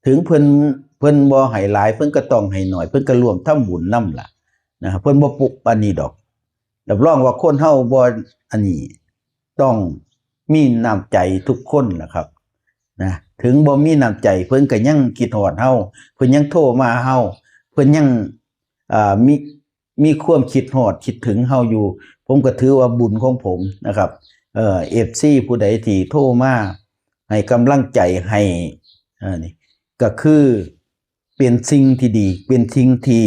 ถึงเพิ่น เพิ่นบ่ให้หลาย เพิ่นก็ต้องให้น้อย เพิ่นก็ร่วมทำบุญนำล่ะนะครับ เพิ่นบ่ปลุกอันนี้ดอก รับรองว่าคนเฮาบ่อันนี้ ต้องมีน้ำใจทุกคนล่ะครับ นะ ถึงบ่มีน้ำใจ เพิ่นก็ยังคิดฮอดเฮา เพิ่นยังโทรมาเฮา เพิ่นยัง อ่า มี มีความคิดฮอดคิดถึงเฮาอยู่ ผมก็ถือว่าบุญของผมนะครับ เอ่อ เอฟซี ผู้ใดที่โทรมาให้กำลังใจ ให้ อ่า นี่ ก็คือเป็นสิ่งที่ดี เป็นสิ่งที่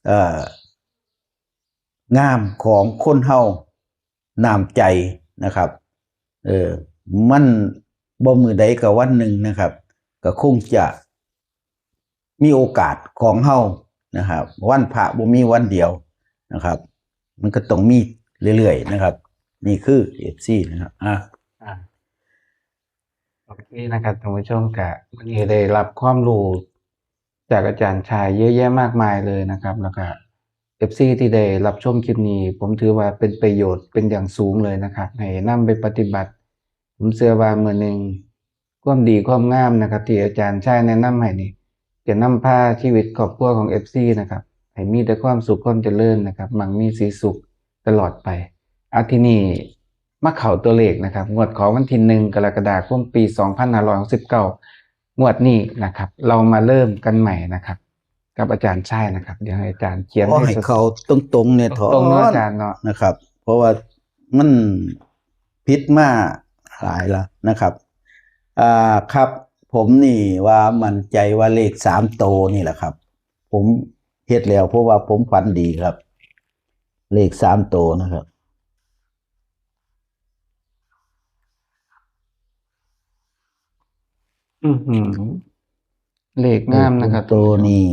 เอ่อ งามของคนเฮา น้ำใจนะครับ เออ มันบ่มื้อใดก็วันหนึ่งนะครับ ก็คงจะมีโอกาสของเฮานะครับ วันพระบ่มีวันเดียวนะครับ มันก็ต้องมีเรื่อยๆนะครับ นี่คือ เอฟซี นะครับ อ่ะ อ่า โอเคนะครับ ท่านผู้ชม ก็มื้อนี้ได้รับความรู้จากอาจารย์ชายเยอะแยะมากมายเลยนะครับ แล้วก็ เอฟซี ที่ได้รับชมคลิปนี้ ผมถือว่าเป็นประโยชน์เป็นอย่างสูงเลยนะครับ ให้นำไปปฏิบัติ ผมเชื่อว่ามื้อหนึ่ง ความดีความงามนะครับ ที่อาจารย์ชายแนะนำให้นี่ จะนำพาชีวิตครอบครัวของ เอฟซี นะครับ ให้มีแต่ความสุขความเจริญนะครับ มั่งมีสีสุขตลอดไป อาทีนี้มาเข้าตัวเลขนะครับ งวดของวันที่หนึ่งกรกฎาคมปีสองพันห้าร้อยหกสิบเก้า งวดนี้นะครับ เรามาเริ่มกันใหม่นะครับ กับอาจารย์ชายนะครับ เดี๋ยวให้อาจารย์เขียน ขอให้ ให้สดๆ เข้าตรงๆเนี่ย ตรงๆเนาะ เถาะ อาจารย์เนาะ นะครับ เพราะว่ามันผิดมาหลายแล้วนะครับ อ่า ครับ ผมนี่ว่ามั่นใจว่าเลขสามโตนี่แหละครับ ผมเฮ็ดแล้ว เพราะว่าผมฝันดีครับ เลขสามโตนะครับ อือหือ เลขงามนะครับ โตนี่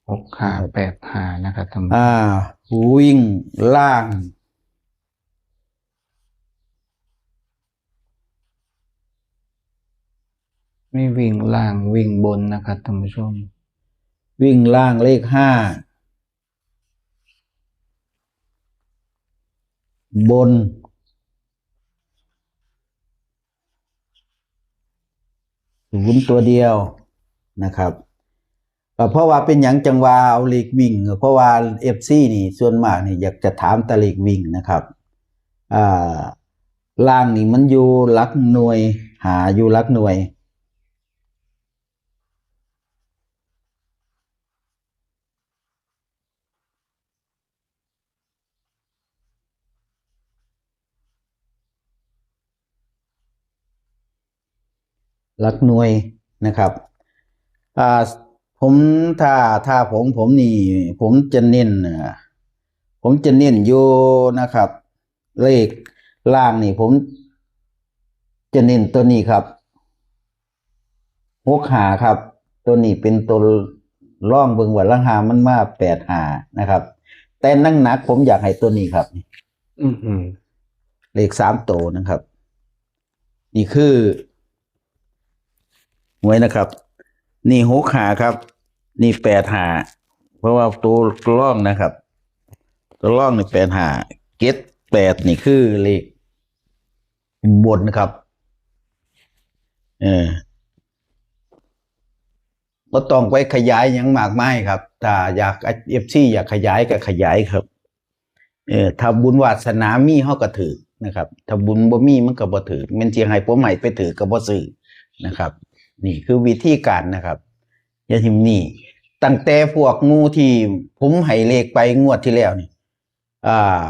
หกห้าแปดห้านะครับท่านผู้ชม อ่า วิ่งล่าง ไม่วิ่งล่าง วิ่งบนนะครับท่านผู้ชม วิ่งล่างเลขห้า บน ศูนย์ตัวเดียวนะครับ ก็เพราะว่าเป็นหยังจังว่าเอาเลขวิ่ง เพราะว่า เอฟซี นี่ส่วนมากนี่อยากจะถามแต่เลขวิ่งนะครับ อ่า ล่างนี่มันอยู่หลักหน่วย หาอยู่หลักหน่วย หลักหน่วยนะครับ อ่า ผม ถ้า ถ้าผม ผมนี่ ผมจะเน้น อ่า ผมจะเน้นอยู่นะครับ เลขล่างนี่ผมจะเน้นตัวนี้ครับ หกห้าครับ ตัวนี้เป็นตัวรองเบิ่งว่าหลังห้ามันมาแปดห้านะครับ แต่หนักๆผมอยากให้ตัวนี้ครับ อือหือ เลขสามตัวนะครับ นี่คือหวยนะครับ นี่หกห้าครับ นี่แปดห้า เพราะว่าตัวรองนะครับ ตัวรองนี่แปดห้า เจ็ดแปด นี่คือเลขบนครับ เออ บ่ต้องไปขยายหยังมากมายครับ ถ้าอยาก เอฟซี อยากขยายก็ขยายครับ เออ ถ้าบุญวาสนามีเฮาก็ถืก นะครับ ถ้าบุญบ่มีมันก็บ่ถืก แม่นสิให้ผมให้ไปถืกก็บ่ซื้อนะครับ นี่คือวิธีการนะครับ อย่าทิ่มหนี้ ตั้งแต่พวกหมู่ที่ผมให้เลขไปงวดที่แล้วนี่ อ่า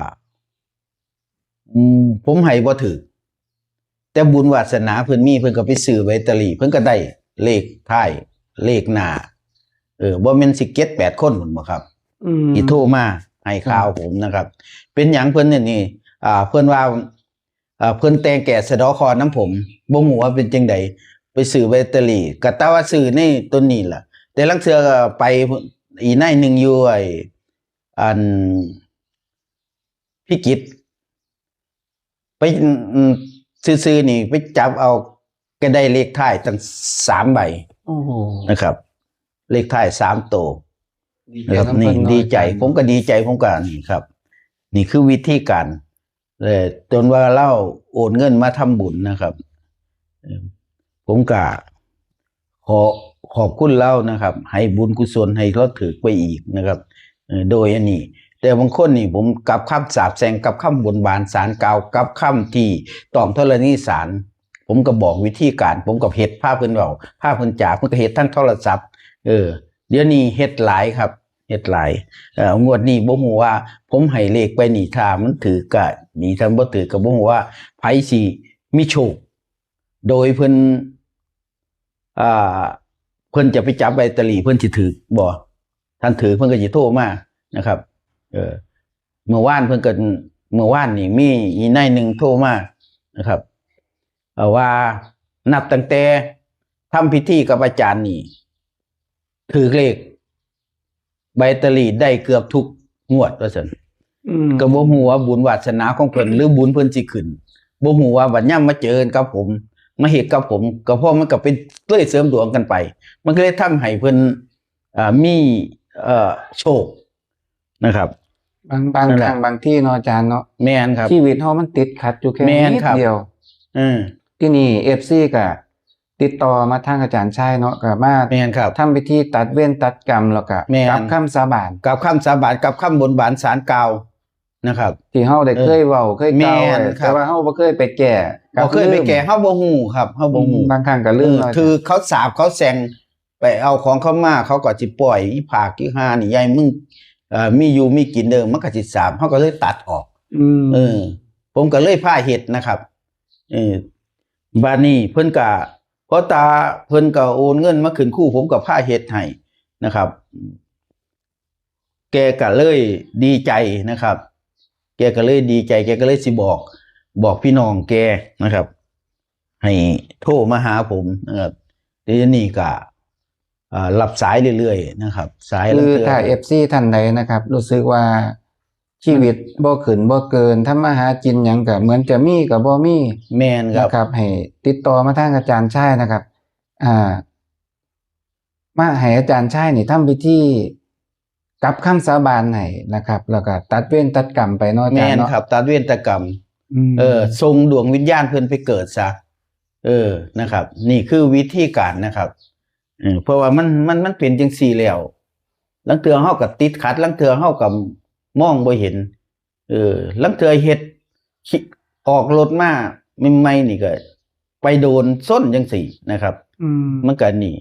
อืม ผมให้บ่ถืก แต่บุญวาสนาเพิ่นมี เพิ่นก็ไปซื้อลอตเตอรี่ เพิ่นก็ได้เลขท้ายเลขหน้า เออ บ่แม่นสิเจ็ดแปดคนพุ้นบ่ครับ อืม ที่โทรมาให้ข่าวผมนะครับ เป็นหยังเพิ่นเนี่ยนี่ อ่า เพิ่นว่า อ่า เพิ่นแต่งแก้สะเดาะเคราะห์นำผม บ่ฮู้ว่าเป็นจังใด ไปซื้อลอตเตอรี่ ก็แต่ว่าซื้อในตัวนี้ล่ะ แต่ลางเทื่อก็ไปอีกนายหนึ่งอยู่ไอ้ อัน พิจิตร ไป อืม ซื่อๆนี่ ไปจับเอา ก็ได้เลขท้ายตั้งสามใบ โอ้โห นะครับ เลขท้ายสามตัว ดีใจ นะครับ นำ นี่ เพิ่นเนาะ ดีใจ อาจารย์ ผมก็ดีใจ ผมก็นี่ครับ นี่คือวิธีการ เลยจนว่าเราโอนเงินมาทำบุญนะครับ เอิ่ม ผมก็ขอขอบคุณเรานะครับ ให้บุญกุศลให้เราถืกไปอีกนะครับ เอ่อ โดยอันนี้ แต่บางคนนี่ผมกลับคำสาปแช่ง กลับคำบนบานศาลกล่าว กลับคำที่ต้องธรณีศาล ผมก็บอกวิธีการ ผมก็เฮ็ด พาเพิ่นเว้า พาเพิ่นจา เพิ่นก็เฮ็ดทางโทรศัพท์ เออ เดี๋ยวนี้เฮ็ดหลายครับ เฮ็ดหลาย เอ่อ งวดนี้บ่ฮู้ว่าผมให้เลขไปนี่ ถ้ามันถืกก็ดี ถ้าบ่ถืกก็บ่ฮู้ว่าไผสิมีโชค โดยเพิ่น อ่า เพิ่นจะไปจับลอตเตอรี่ เพิ่นสิถืกบ่ ท่านถืกเพิ่นก็สิโทรมานะครับ เออ เมื่อวานเพิ่นก็ เมื่อวานนี่มีอีนายหนึ่งโทรมานะครับ เอ่อ ว่านับตั้งแต่ทำพิธีกับอาจารย์นี่ ถืกเลขลอตเตอรี่ได้เกือบทุกงวดว่าซั่น อืม ก็บ่ฮู้ว่าบุญวาสนาของเพิ่น หรือบุญเพิ่นสิขึ้น บ่ฮู้ว่าบัดยามมาเจอกันกับผม มาเฮ็ดกับผม ก็เพราะมันก็เป็นเลยเสริมดวงกันไป มันก็เลยทำให้เพิ่น เอ่อ มี เอ่อ โชคนะครับ บาง บาง นั่นแหละ ครั้งบางที่เนาะอาจารย์เนาะ แม่นครับ ชีวิตเฮามันติดขัดอยู่แค่ แม่น นิด ครับ เดียว เออ ที่นี่ เอฟซี ก็ติดต่อมาทางอาจารย์ชายเนาะ ก็มา แม่นครับ ทำพิธีตัดเวรตัดกรรม แล้วก็ แม่น กลับคำสาบาน กลับคำสาบาน กลับคำบนบานศาลกล่าวนะครับ ที่เฮาได้เคยเว้าเคยกล่าว แม่น ไว้ ครับ แต่ว่าเฮาบ่เคยไปแก้ บ่เคยไปแก้ ลืม เฮาบ่ฮู้ครับ เฮาบ่ฮู้ อืม บางครั้งก็ลืม เออ เนาะ ถืกเขาสาปเขาแช่ง ไปเอาของเขามา เขาก็สิปล่อย อีผากอีห่านี่ ยายมึง เอ่อ มีอยู่มีกินเด้อ มันก็สิสาป เฮาก็เลยตัดออก อืม เออ ผมก็เลยพาเฮ็ดนะครับ เออ บาดนี้เพิ่นก็ พอตาเพิ่นก็โอนเงินมาขึ้นครู ผมก็พาเฮ็ดให้นะครับ แกก็เลยดีใจนะครับ แกก็เลยดีใจ แกก็เลยสิบอก บอกพี่น้องแกนะครับ ให้โทรมาหาผมนะครับ ทีนี้ก็ อ่า รับสายเรื่อยๆนะครับ สาย คือ ลางเทื่อ ถ้า เอฟซี ท่านใดนะครับ รู้สึกว่าชีวิตบ่ขึ้นบ่เกิน ทำมาหากินหยังก็เหมือนจะมีก็บ่มี แม่นครับ นะครับ ให้ติดต่อมาทางอาจารย์ชายนะครับ อ่า มาให้อาจารย์ชายนี่ทำพิธีกลับคำสาบานให้นะครับ แล้วก็ตัดเวรตัดกรรมไปเนาะอาจารย์เนาะ แม่นครับ ตัดเวรตัดกรรม อืม เออ ส่งดวงวิญญาณเพิ่นไปเกิดซะ เออ นะครับ นี่คือวิธีการนะครับ เออ เพราะว่ามัน มัน มันเป็นจังซี่แล้ว ลางเทื่อเฮาก็ติดขัด ลางเทื่อเฮาก็มองบ่เห็น เออ ลางเทื่อเฮ็ด ขี่ ออกรถมาใหม่ๆนี่ก็ไปโดนชนจังซี่นะครับ อืม มันก็นี่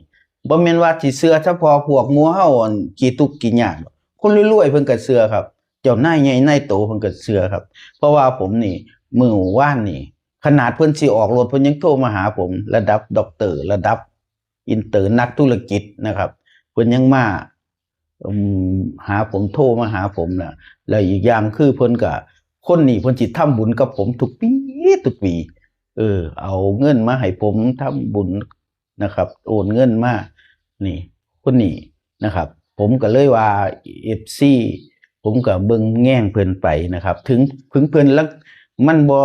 บ่แม่นว่าสิเชื่อเฉพาะพวกหมู่เฮาอันขี้ทุกข์ขี้ยากดอก คนรวยๆเพิ่นก็เชื่อครับ เจ้านายใหญ่นายโตเพิ่นก็เชื่อครับ เพราะว่าผมนี่ มื้อวานนี่ ขนาดเพิ่นสิออกรถ เพิ่นยังโทรมาหาผม ระดับด็อกเตอร์ ระดับอินเตอร์ นักธุรกิจนะครับ เพิ่นยังมา อืม หาผม โทรมาหาผมนะ แล้วอีกอย่างคือเพิ่นก็ คนนี้เพิ่นสิทำบุญกับผมทุกปี ทุกปี เออ เอาเงินมาให้ผมทำบุญนะครับ โอนเงินมา นี่ คนนี้นะครับ ผมก็เลยว่า เอฟซี ผมก็เบิ่งแยงเพิ่นไปนะครับ ถึง ถึงเพิ่นลาง มันบ่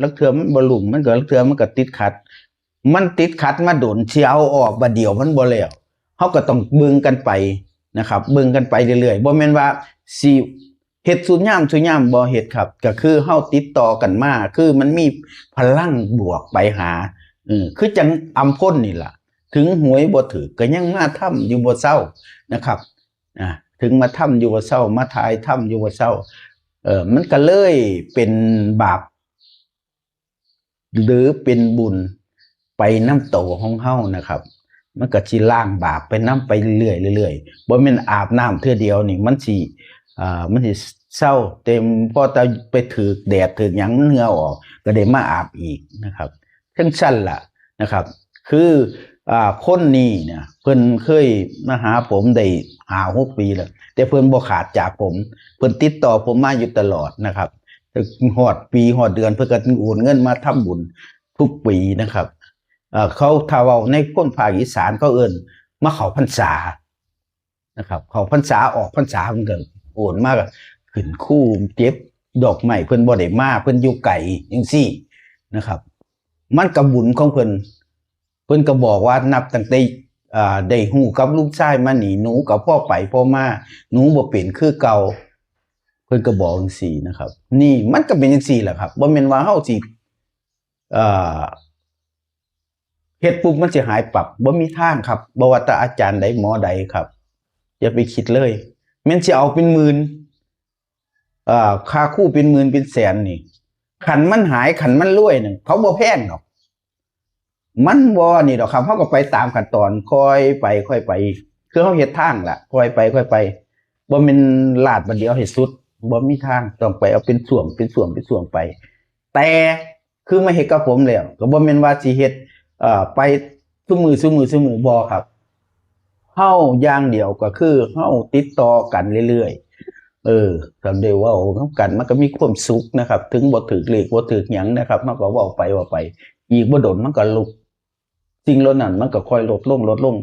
ลางเทื่อมันบ่รุ่ง มันก็ ลางเทื่อมันก็ติดขัด มันติดขัดมาโดน สิเอาออกบาดเดียวมันบ่แล้ว เฮาก็ต้องเบิ่งกันไปนะครับ เบิ่งกันไปเรื่อยๆ บ่แม่นว่าสิเฮ็ดซุยามซุยาม บ่เฮ็ดครับ ก็คือเฮาติดต่อกันมา คือมันมีพลังบวกไปหา เออ คือจังอำพลนี่ล่ะ ถึงหวยบ่ถืกก็ยังมาทำอยู่บ่เซานะครับ อ่า ถึงมาทำอยู่บ่เซา มาถ่ายทำอยู่บ่เซา เออ มันก็เลยเป็นบาป หรือเป็นบุญไปนำโตของเฮานะครับ มันก็สิล้างบาปไปนำไปเรื่อยๆ บ่แม่นอาบน้ำเทื่อเดียวนี่มันสิ อ่า มันสิเซา แต่พอแต่ไปถืกแดดถืกหยังมันเหงื่อออก ก็ได้มาอาบอีกนะครับ จั่งซั้นล่ะนะครับ คือ อ่า คนนี้เนี่ย เพิ่นเคยมาหาผมได้ห้าหกปีแล้ว แต่เพิ่นบ่ขาดจากผม เพิ่นติดต่อผมมาอยู่ตลอดนะครับ ฮอดปีฮอดเดือนเพิ่นก็โอนเงินมาทำบุญทุกปีนะครับ เอ่อ เขา ถ้าเว้าในคนภาคอีสานเขาเอิ้นมาเข้าพรรษานะครับ เข้าพรรษาออกพรรษาเพิ่นก็โอนมาก็ขึ้นครูเก็บดอกไม้ เพิ่นบ่ได้มา เพิ่นอยู่ไกลจั่งซี้นะครับ มันก็บุญของเพิ่น เพิ่นก็บอกว่านับตั้งแต่ อ่า ได้ฮู้กับลูกชายมานี่ หนูก็พอไปพอมา หนูบ่เป็นคือเก่า เพิ่นก็บอกจั่งซี้นะครับ นี่มันก็เป็นจั่งซี้แหละครับ บ่แม่นว่าเฮาสิ เอ่อ เฮ็ดปุ๊บมันสิหายปั๊บ บ่มีทางครับ บ่ว่าแต่อาจารย์ใดหมอใดครับ อย่าไปคิดเลย แม่นสิเอาเป็นหมื่น เอ่อ ค่าครูเป็นหมื่นเป็นแสนนี่ คันมันหาย คันมันรวยนี่ เขาบ่แพงดอก มันบ่นี่ดอกครับ เฮาก็ไปตามขั้นตอน ค่อยไป ค่อยไป คือเฮาเฮ็ดทางล่ะ ค่อยไป ค่อยไป บ่แม่นลาดบัดเดียวให้สุด บ่มีทาง ต้องไปเอาเป็นช่วง เป็นช่วง เป็นช่วงไป แต่คือมาเฮ็ดกับผมแล้ว ก็บ่แม่นว่าสิเฮ็ด เอ่อ ไปซุมื้อ ซุมื้อ ซุมื้อ บ่ครับ เฮาอย่างเดียวก็คือเฮาติดต่อกันเรื่อยๆ เออ ก็ได้เว้านำกัน มันก็มีความสุขนะครับ ถึงบ่ถืกเลข บ่ถืกหยังนะครับ เฮาก็เว้าไป เว้าไป อีกบ่ดนมันก็ลุก สิ่งเหล่านั้นมันก็ค่อยลดลง ลดลง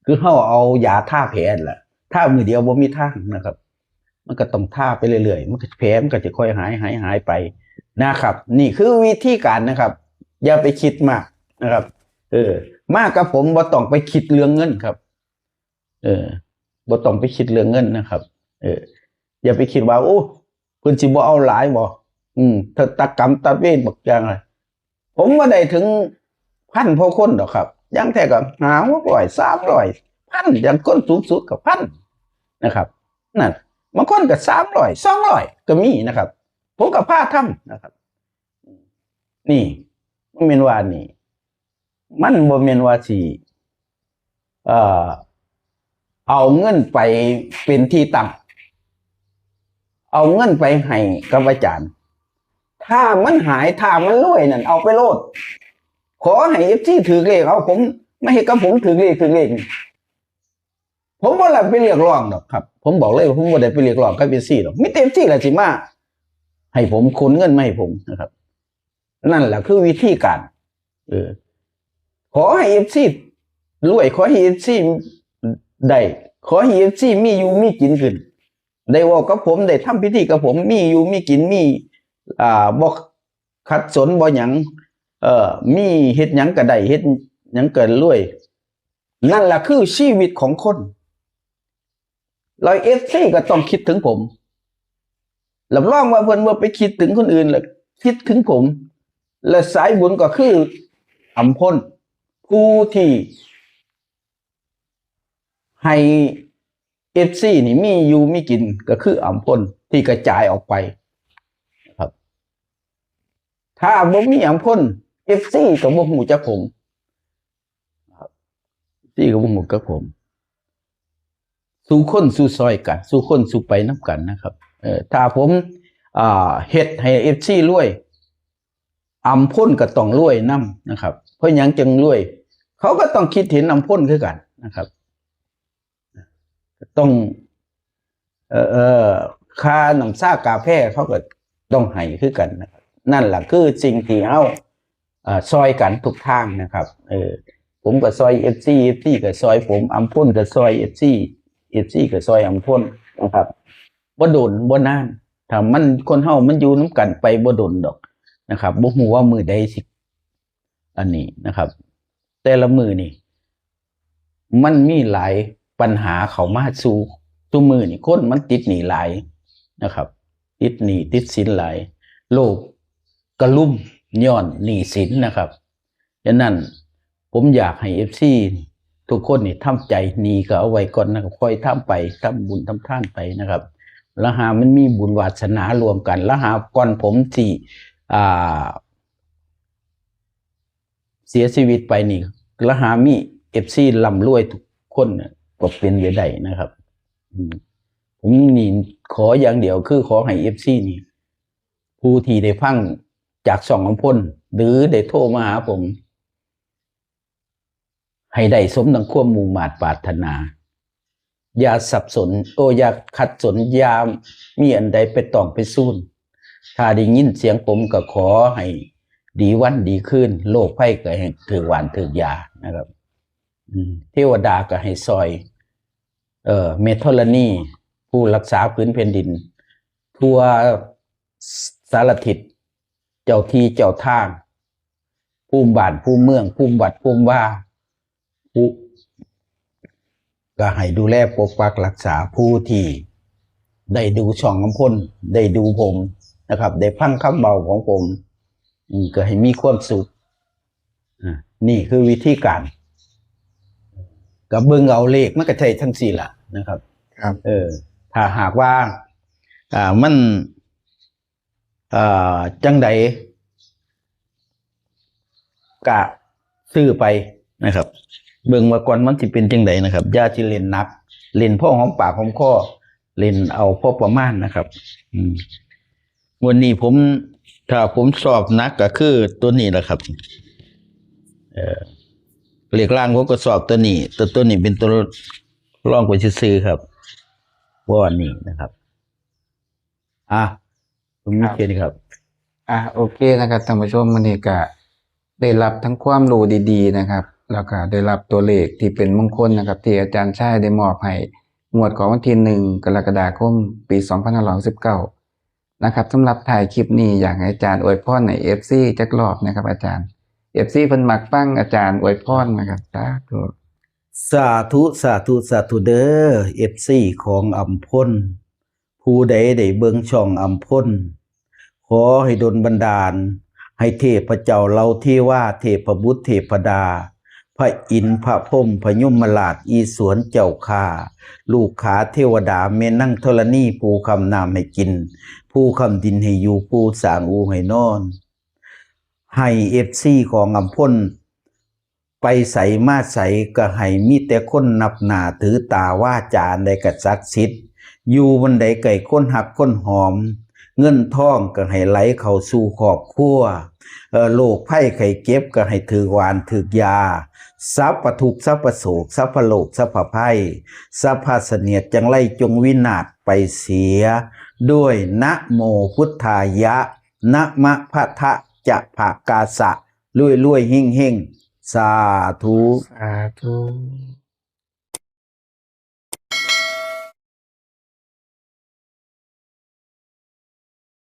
คือเฮาเอายาทาแผลนั่นล่ะ ทามื้อเดียวบ่มีทางนะครับ มันก็ต้องทาไปเรื่อยๆ มันก็ แผลมันก็จะค่อยหาย หาย หายไปนะครับ นี่คือวิธีการนะครับ อย่าไปคิดมากนะครับ เออ มากับผมบ่ต้องไปคิดเรื่องเงินครับ เออ บ่ต้องไปคิดเรื่องเงินนะครับ เออ อย่าไปคิดว่า โอ้ เพิ่นสิบ่เอาหลายบ่ อืม ถ้าตะกรรมตะเวนบักอย่างเลย ผมบ่ได้ถึงพันพอคนดอกครับ อย่างแท้ก็ห้าหกร้อย สามร้อย พัน อย่างคนสูงสุดก็พันนะครับ นั่น บางคนก็สามร้อย สองร้อย ก็มีนะครับ ผมก็พาทำนะครับ นี่ มันแม่นว่านี่ มันบ่แม่นว่าสิ เอ่อ เอาเงินไปเป็นที่ตั้ง เอาเงินไปให้กับอาจารย์ ถ้ามันหาย ถ้ามันรวยนั่น เอาไปโลด ขอให้ เอฟซี ถืกเลข เอาผม มาเฮ็ดกับผมถืกเลข ถืกเลข ผมบ่ได้ไปเรียกร้องดอกครับ ผมบอกเลยว่าผมบ่ได้ไปเรียกร้องกับ เอฟซี ดอก มีแต่ เอฟซี ล่ะสิมาให้ผม ขนเงินมาให้ผมนะครับ นั่นแหละคือวิธีการ เออ ขอให้ เอฟซี รวย ขอให้ เอฟซี ได้ ขอให้ เอฟซี มีอยู่มีกินขึ้น ได้เว้ากับผม ได้ทำพิธีกับผม มีอยู่มีกิน มี อ่า บ่ขัดสน บ่หยัง เอ่อ มีเฮ็ดหยังก็ได้ เฮ็ดหยังก็รวย นั่นล่ะคือชีวิตของคน แล้ว เอฟซี ก็ต้องคิดถึงผม รับรองว่าเพิ่นบ่ไปคิดถึงคนอื่น แล้วคิดถึงผม และสายบุญก็คืออำพล ผู้ที่ให้ เอฟซี นี่มีอยู่มีกิน ก็คืออำพลที่กระจายออกไปครับ ถ้าบ่มีอำพล เอฟซี ก็บ่ฮู้จักผมครับ เอฟซี ก็บ่ฮู้จักผม สู่คนสู่ซอยกัน สู่คนสู่ไปนำกันนะครับ เอ่อ ถ้าผม อ่า เฮ็ดให้ เอฟซี รวย อำพลก็ต้องรวยนำนะครับ เพราะหยังจึงรวย เขาก็ต้องคิดเห็นอำพลคือกันนะครับ ต้อง เอ่อ เอ่อ ค่าน้ำชากาแฟเขาก็ต้องให้คือกันนะครับ นั่นล่ะคือสิ่งที่เฮา เอ่อ ซอยกันทุกทางนะครับ เออ ผมก็ซอย เอฟซี เอฟซี ก็ซอยผม อำพลก็ซอย เอฟซี เอฟซี ก็ซอยอำพลนะครับ บ่โดนบ่นาน ถ้ามัน คนเฮามันอยู่นำกันไปบ่โดนดอกนะครับ บ่ฮู้ว่ามื้อใดสิ อันนี้นะครับ แต่ละมื้อนี่ มันมีหลายปัญหาเข้ามาสู่ ซุมื้อนี่คนมันติดหนี้หลายนะครับ ติดหนี้ติดสินหลาย โลกกระลุ่มย้อนหนี้สินนะครับ ฉะนั้นผมอยากให้ เอฟซี ทุกคนนี่ทำใจ หนี้ก็เอาไว้ก่อนนะครับ ค่อยทำไป ทำบุญทำทานไปนะครับ แล้วหามันมีบุญวาสนาร่วมกัน แล้วหาก่อนผมสิ อ่า เสียชีวิตไปนี่ ละหามีเอฟซีร่ำรวยทุกคนน่ะก็เป็นไปได้นะครับ อืม ผมนี่ขออย่างเดียวคือขอให้เอฟซีนี่ ผู้ที่ได้ฟังจากช่องอำพล หรือได้โทรมาหาผม ให้ได้สมดังความมุ่งมาดปรารถนา อย่าสับสน โอ้ อย่าขัดสน อย่ามีอันใดไปต้องไปซูน ถ้าได้ยินเสียงผมก็ขอให้ดีวันดีคืน โรคภัยก็ให้ถืกหว่านถืกยานะครับ อืม เทวดาก็ให้ซอย เอ่อ แม่ธรณี ผู้รักษาผืนแผ่นดิน ทั่วสารทิศ เจ้าที่เจ้าทาง ภูมิบ้านภูมิเมือง ภูมิวัดภูมิวา ผู้ ก็ให้ดูแลปกปักรักษาผู้ที่ได้ดูช่องอำพล ได้ดูผมนะครับ ได้ฟังคำเว้าของผม อืม ก็ให้มีความสุข อ่า นี่คือวิธีการ ก็เบิ่งเอาเลขมันก็ใช่ทั้งสี่ละนะครับ ครับ เออ ถ้าหากว่า อ่า มัน อ่า จังใด กะซื้อไปนะครับ เบิ่งว่าก่อนมันสิเป็นจังใดนะครับ อย่าสิเล่นหนัก เล่นพอหอมปากหอมคอ เล่นเอาพอประมาณนะครับ อืม วันนี้ผม ถ้าผมชอบหนักก็คือตัวนี้แหละครับ เอ่อ เลขล่างผมก็ชอบตัวนี้ ตัว ตัวนี้เป็นตัวรองไปซื่อๆครับ เพราะว่านี่นะครับ อ่ะ ผมมี ครับ แค่นี้ครับ อ่ะ โอเคนะครับท่านผู้ชม วันนี้ก็ได้รับทั้งความรู้ดีๆนะครับ แล้วก็ได้รับตัวเลขที่เป็นมงคลนะครับ ที่อาจารย์ชายได้มอบให้งวดของวันที่หนึ่งกรกฎาคม ปีสองพันห้าร้อยหกสิบเก้านะครับ สำหรับท้ายคลิปนี้อยากให้อาจารย์อวยพรให้เอฟซีจักรอบนะครับ อาจารย์ เอฟซีเพิ่นมักฟังอาจารย์อวยพรนะครับ สาธุ สาธุ สาธุ สาธุเด้อ เอฟซีของอำพล ผู้ใดได้เบิ่งช่องอำพล ขอให้ดลบันดาล ให้เทพเจ้าเหล่าเทวา เทพบุตรเทพดา พระอินทร์พระพรหมพระยมราชอีสวนเจ้าข้า ลูกขาเทวดาแม่นางธรณี ผู้ค้ำน้ำให้กิน ผู้ค้ำดินให้อยู่ ผู้สร้างอู่ให้นอน ให้เอฟซีของอำพล ไปไสมาไสก็ให้มีแต่คนนับหน้าถือตา วาจาอันใดก็ศักดิ์สิทธิ์ อยู่บอนใดก็ให้คนฮักคนหอม เงินทองก็ให้ไหลเข้าสู่ครอบครัว เอ่อ โรคภัยไข้เจ็บก็ให้ถืกหว่านถืกยา สัพพทุกข์สัพพโศกสัพพโรคสัพพภัย สัพพเสนียดจังไรจงวินาศไปเสีย ด้วยนะโมพุทธายะ นะมะพะทะจะภะกาสะ รวยรวยเฮงเฮง สาธุ สาธุ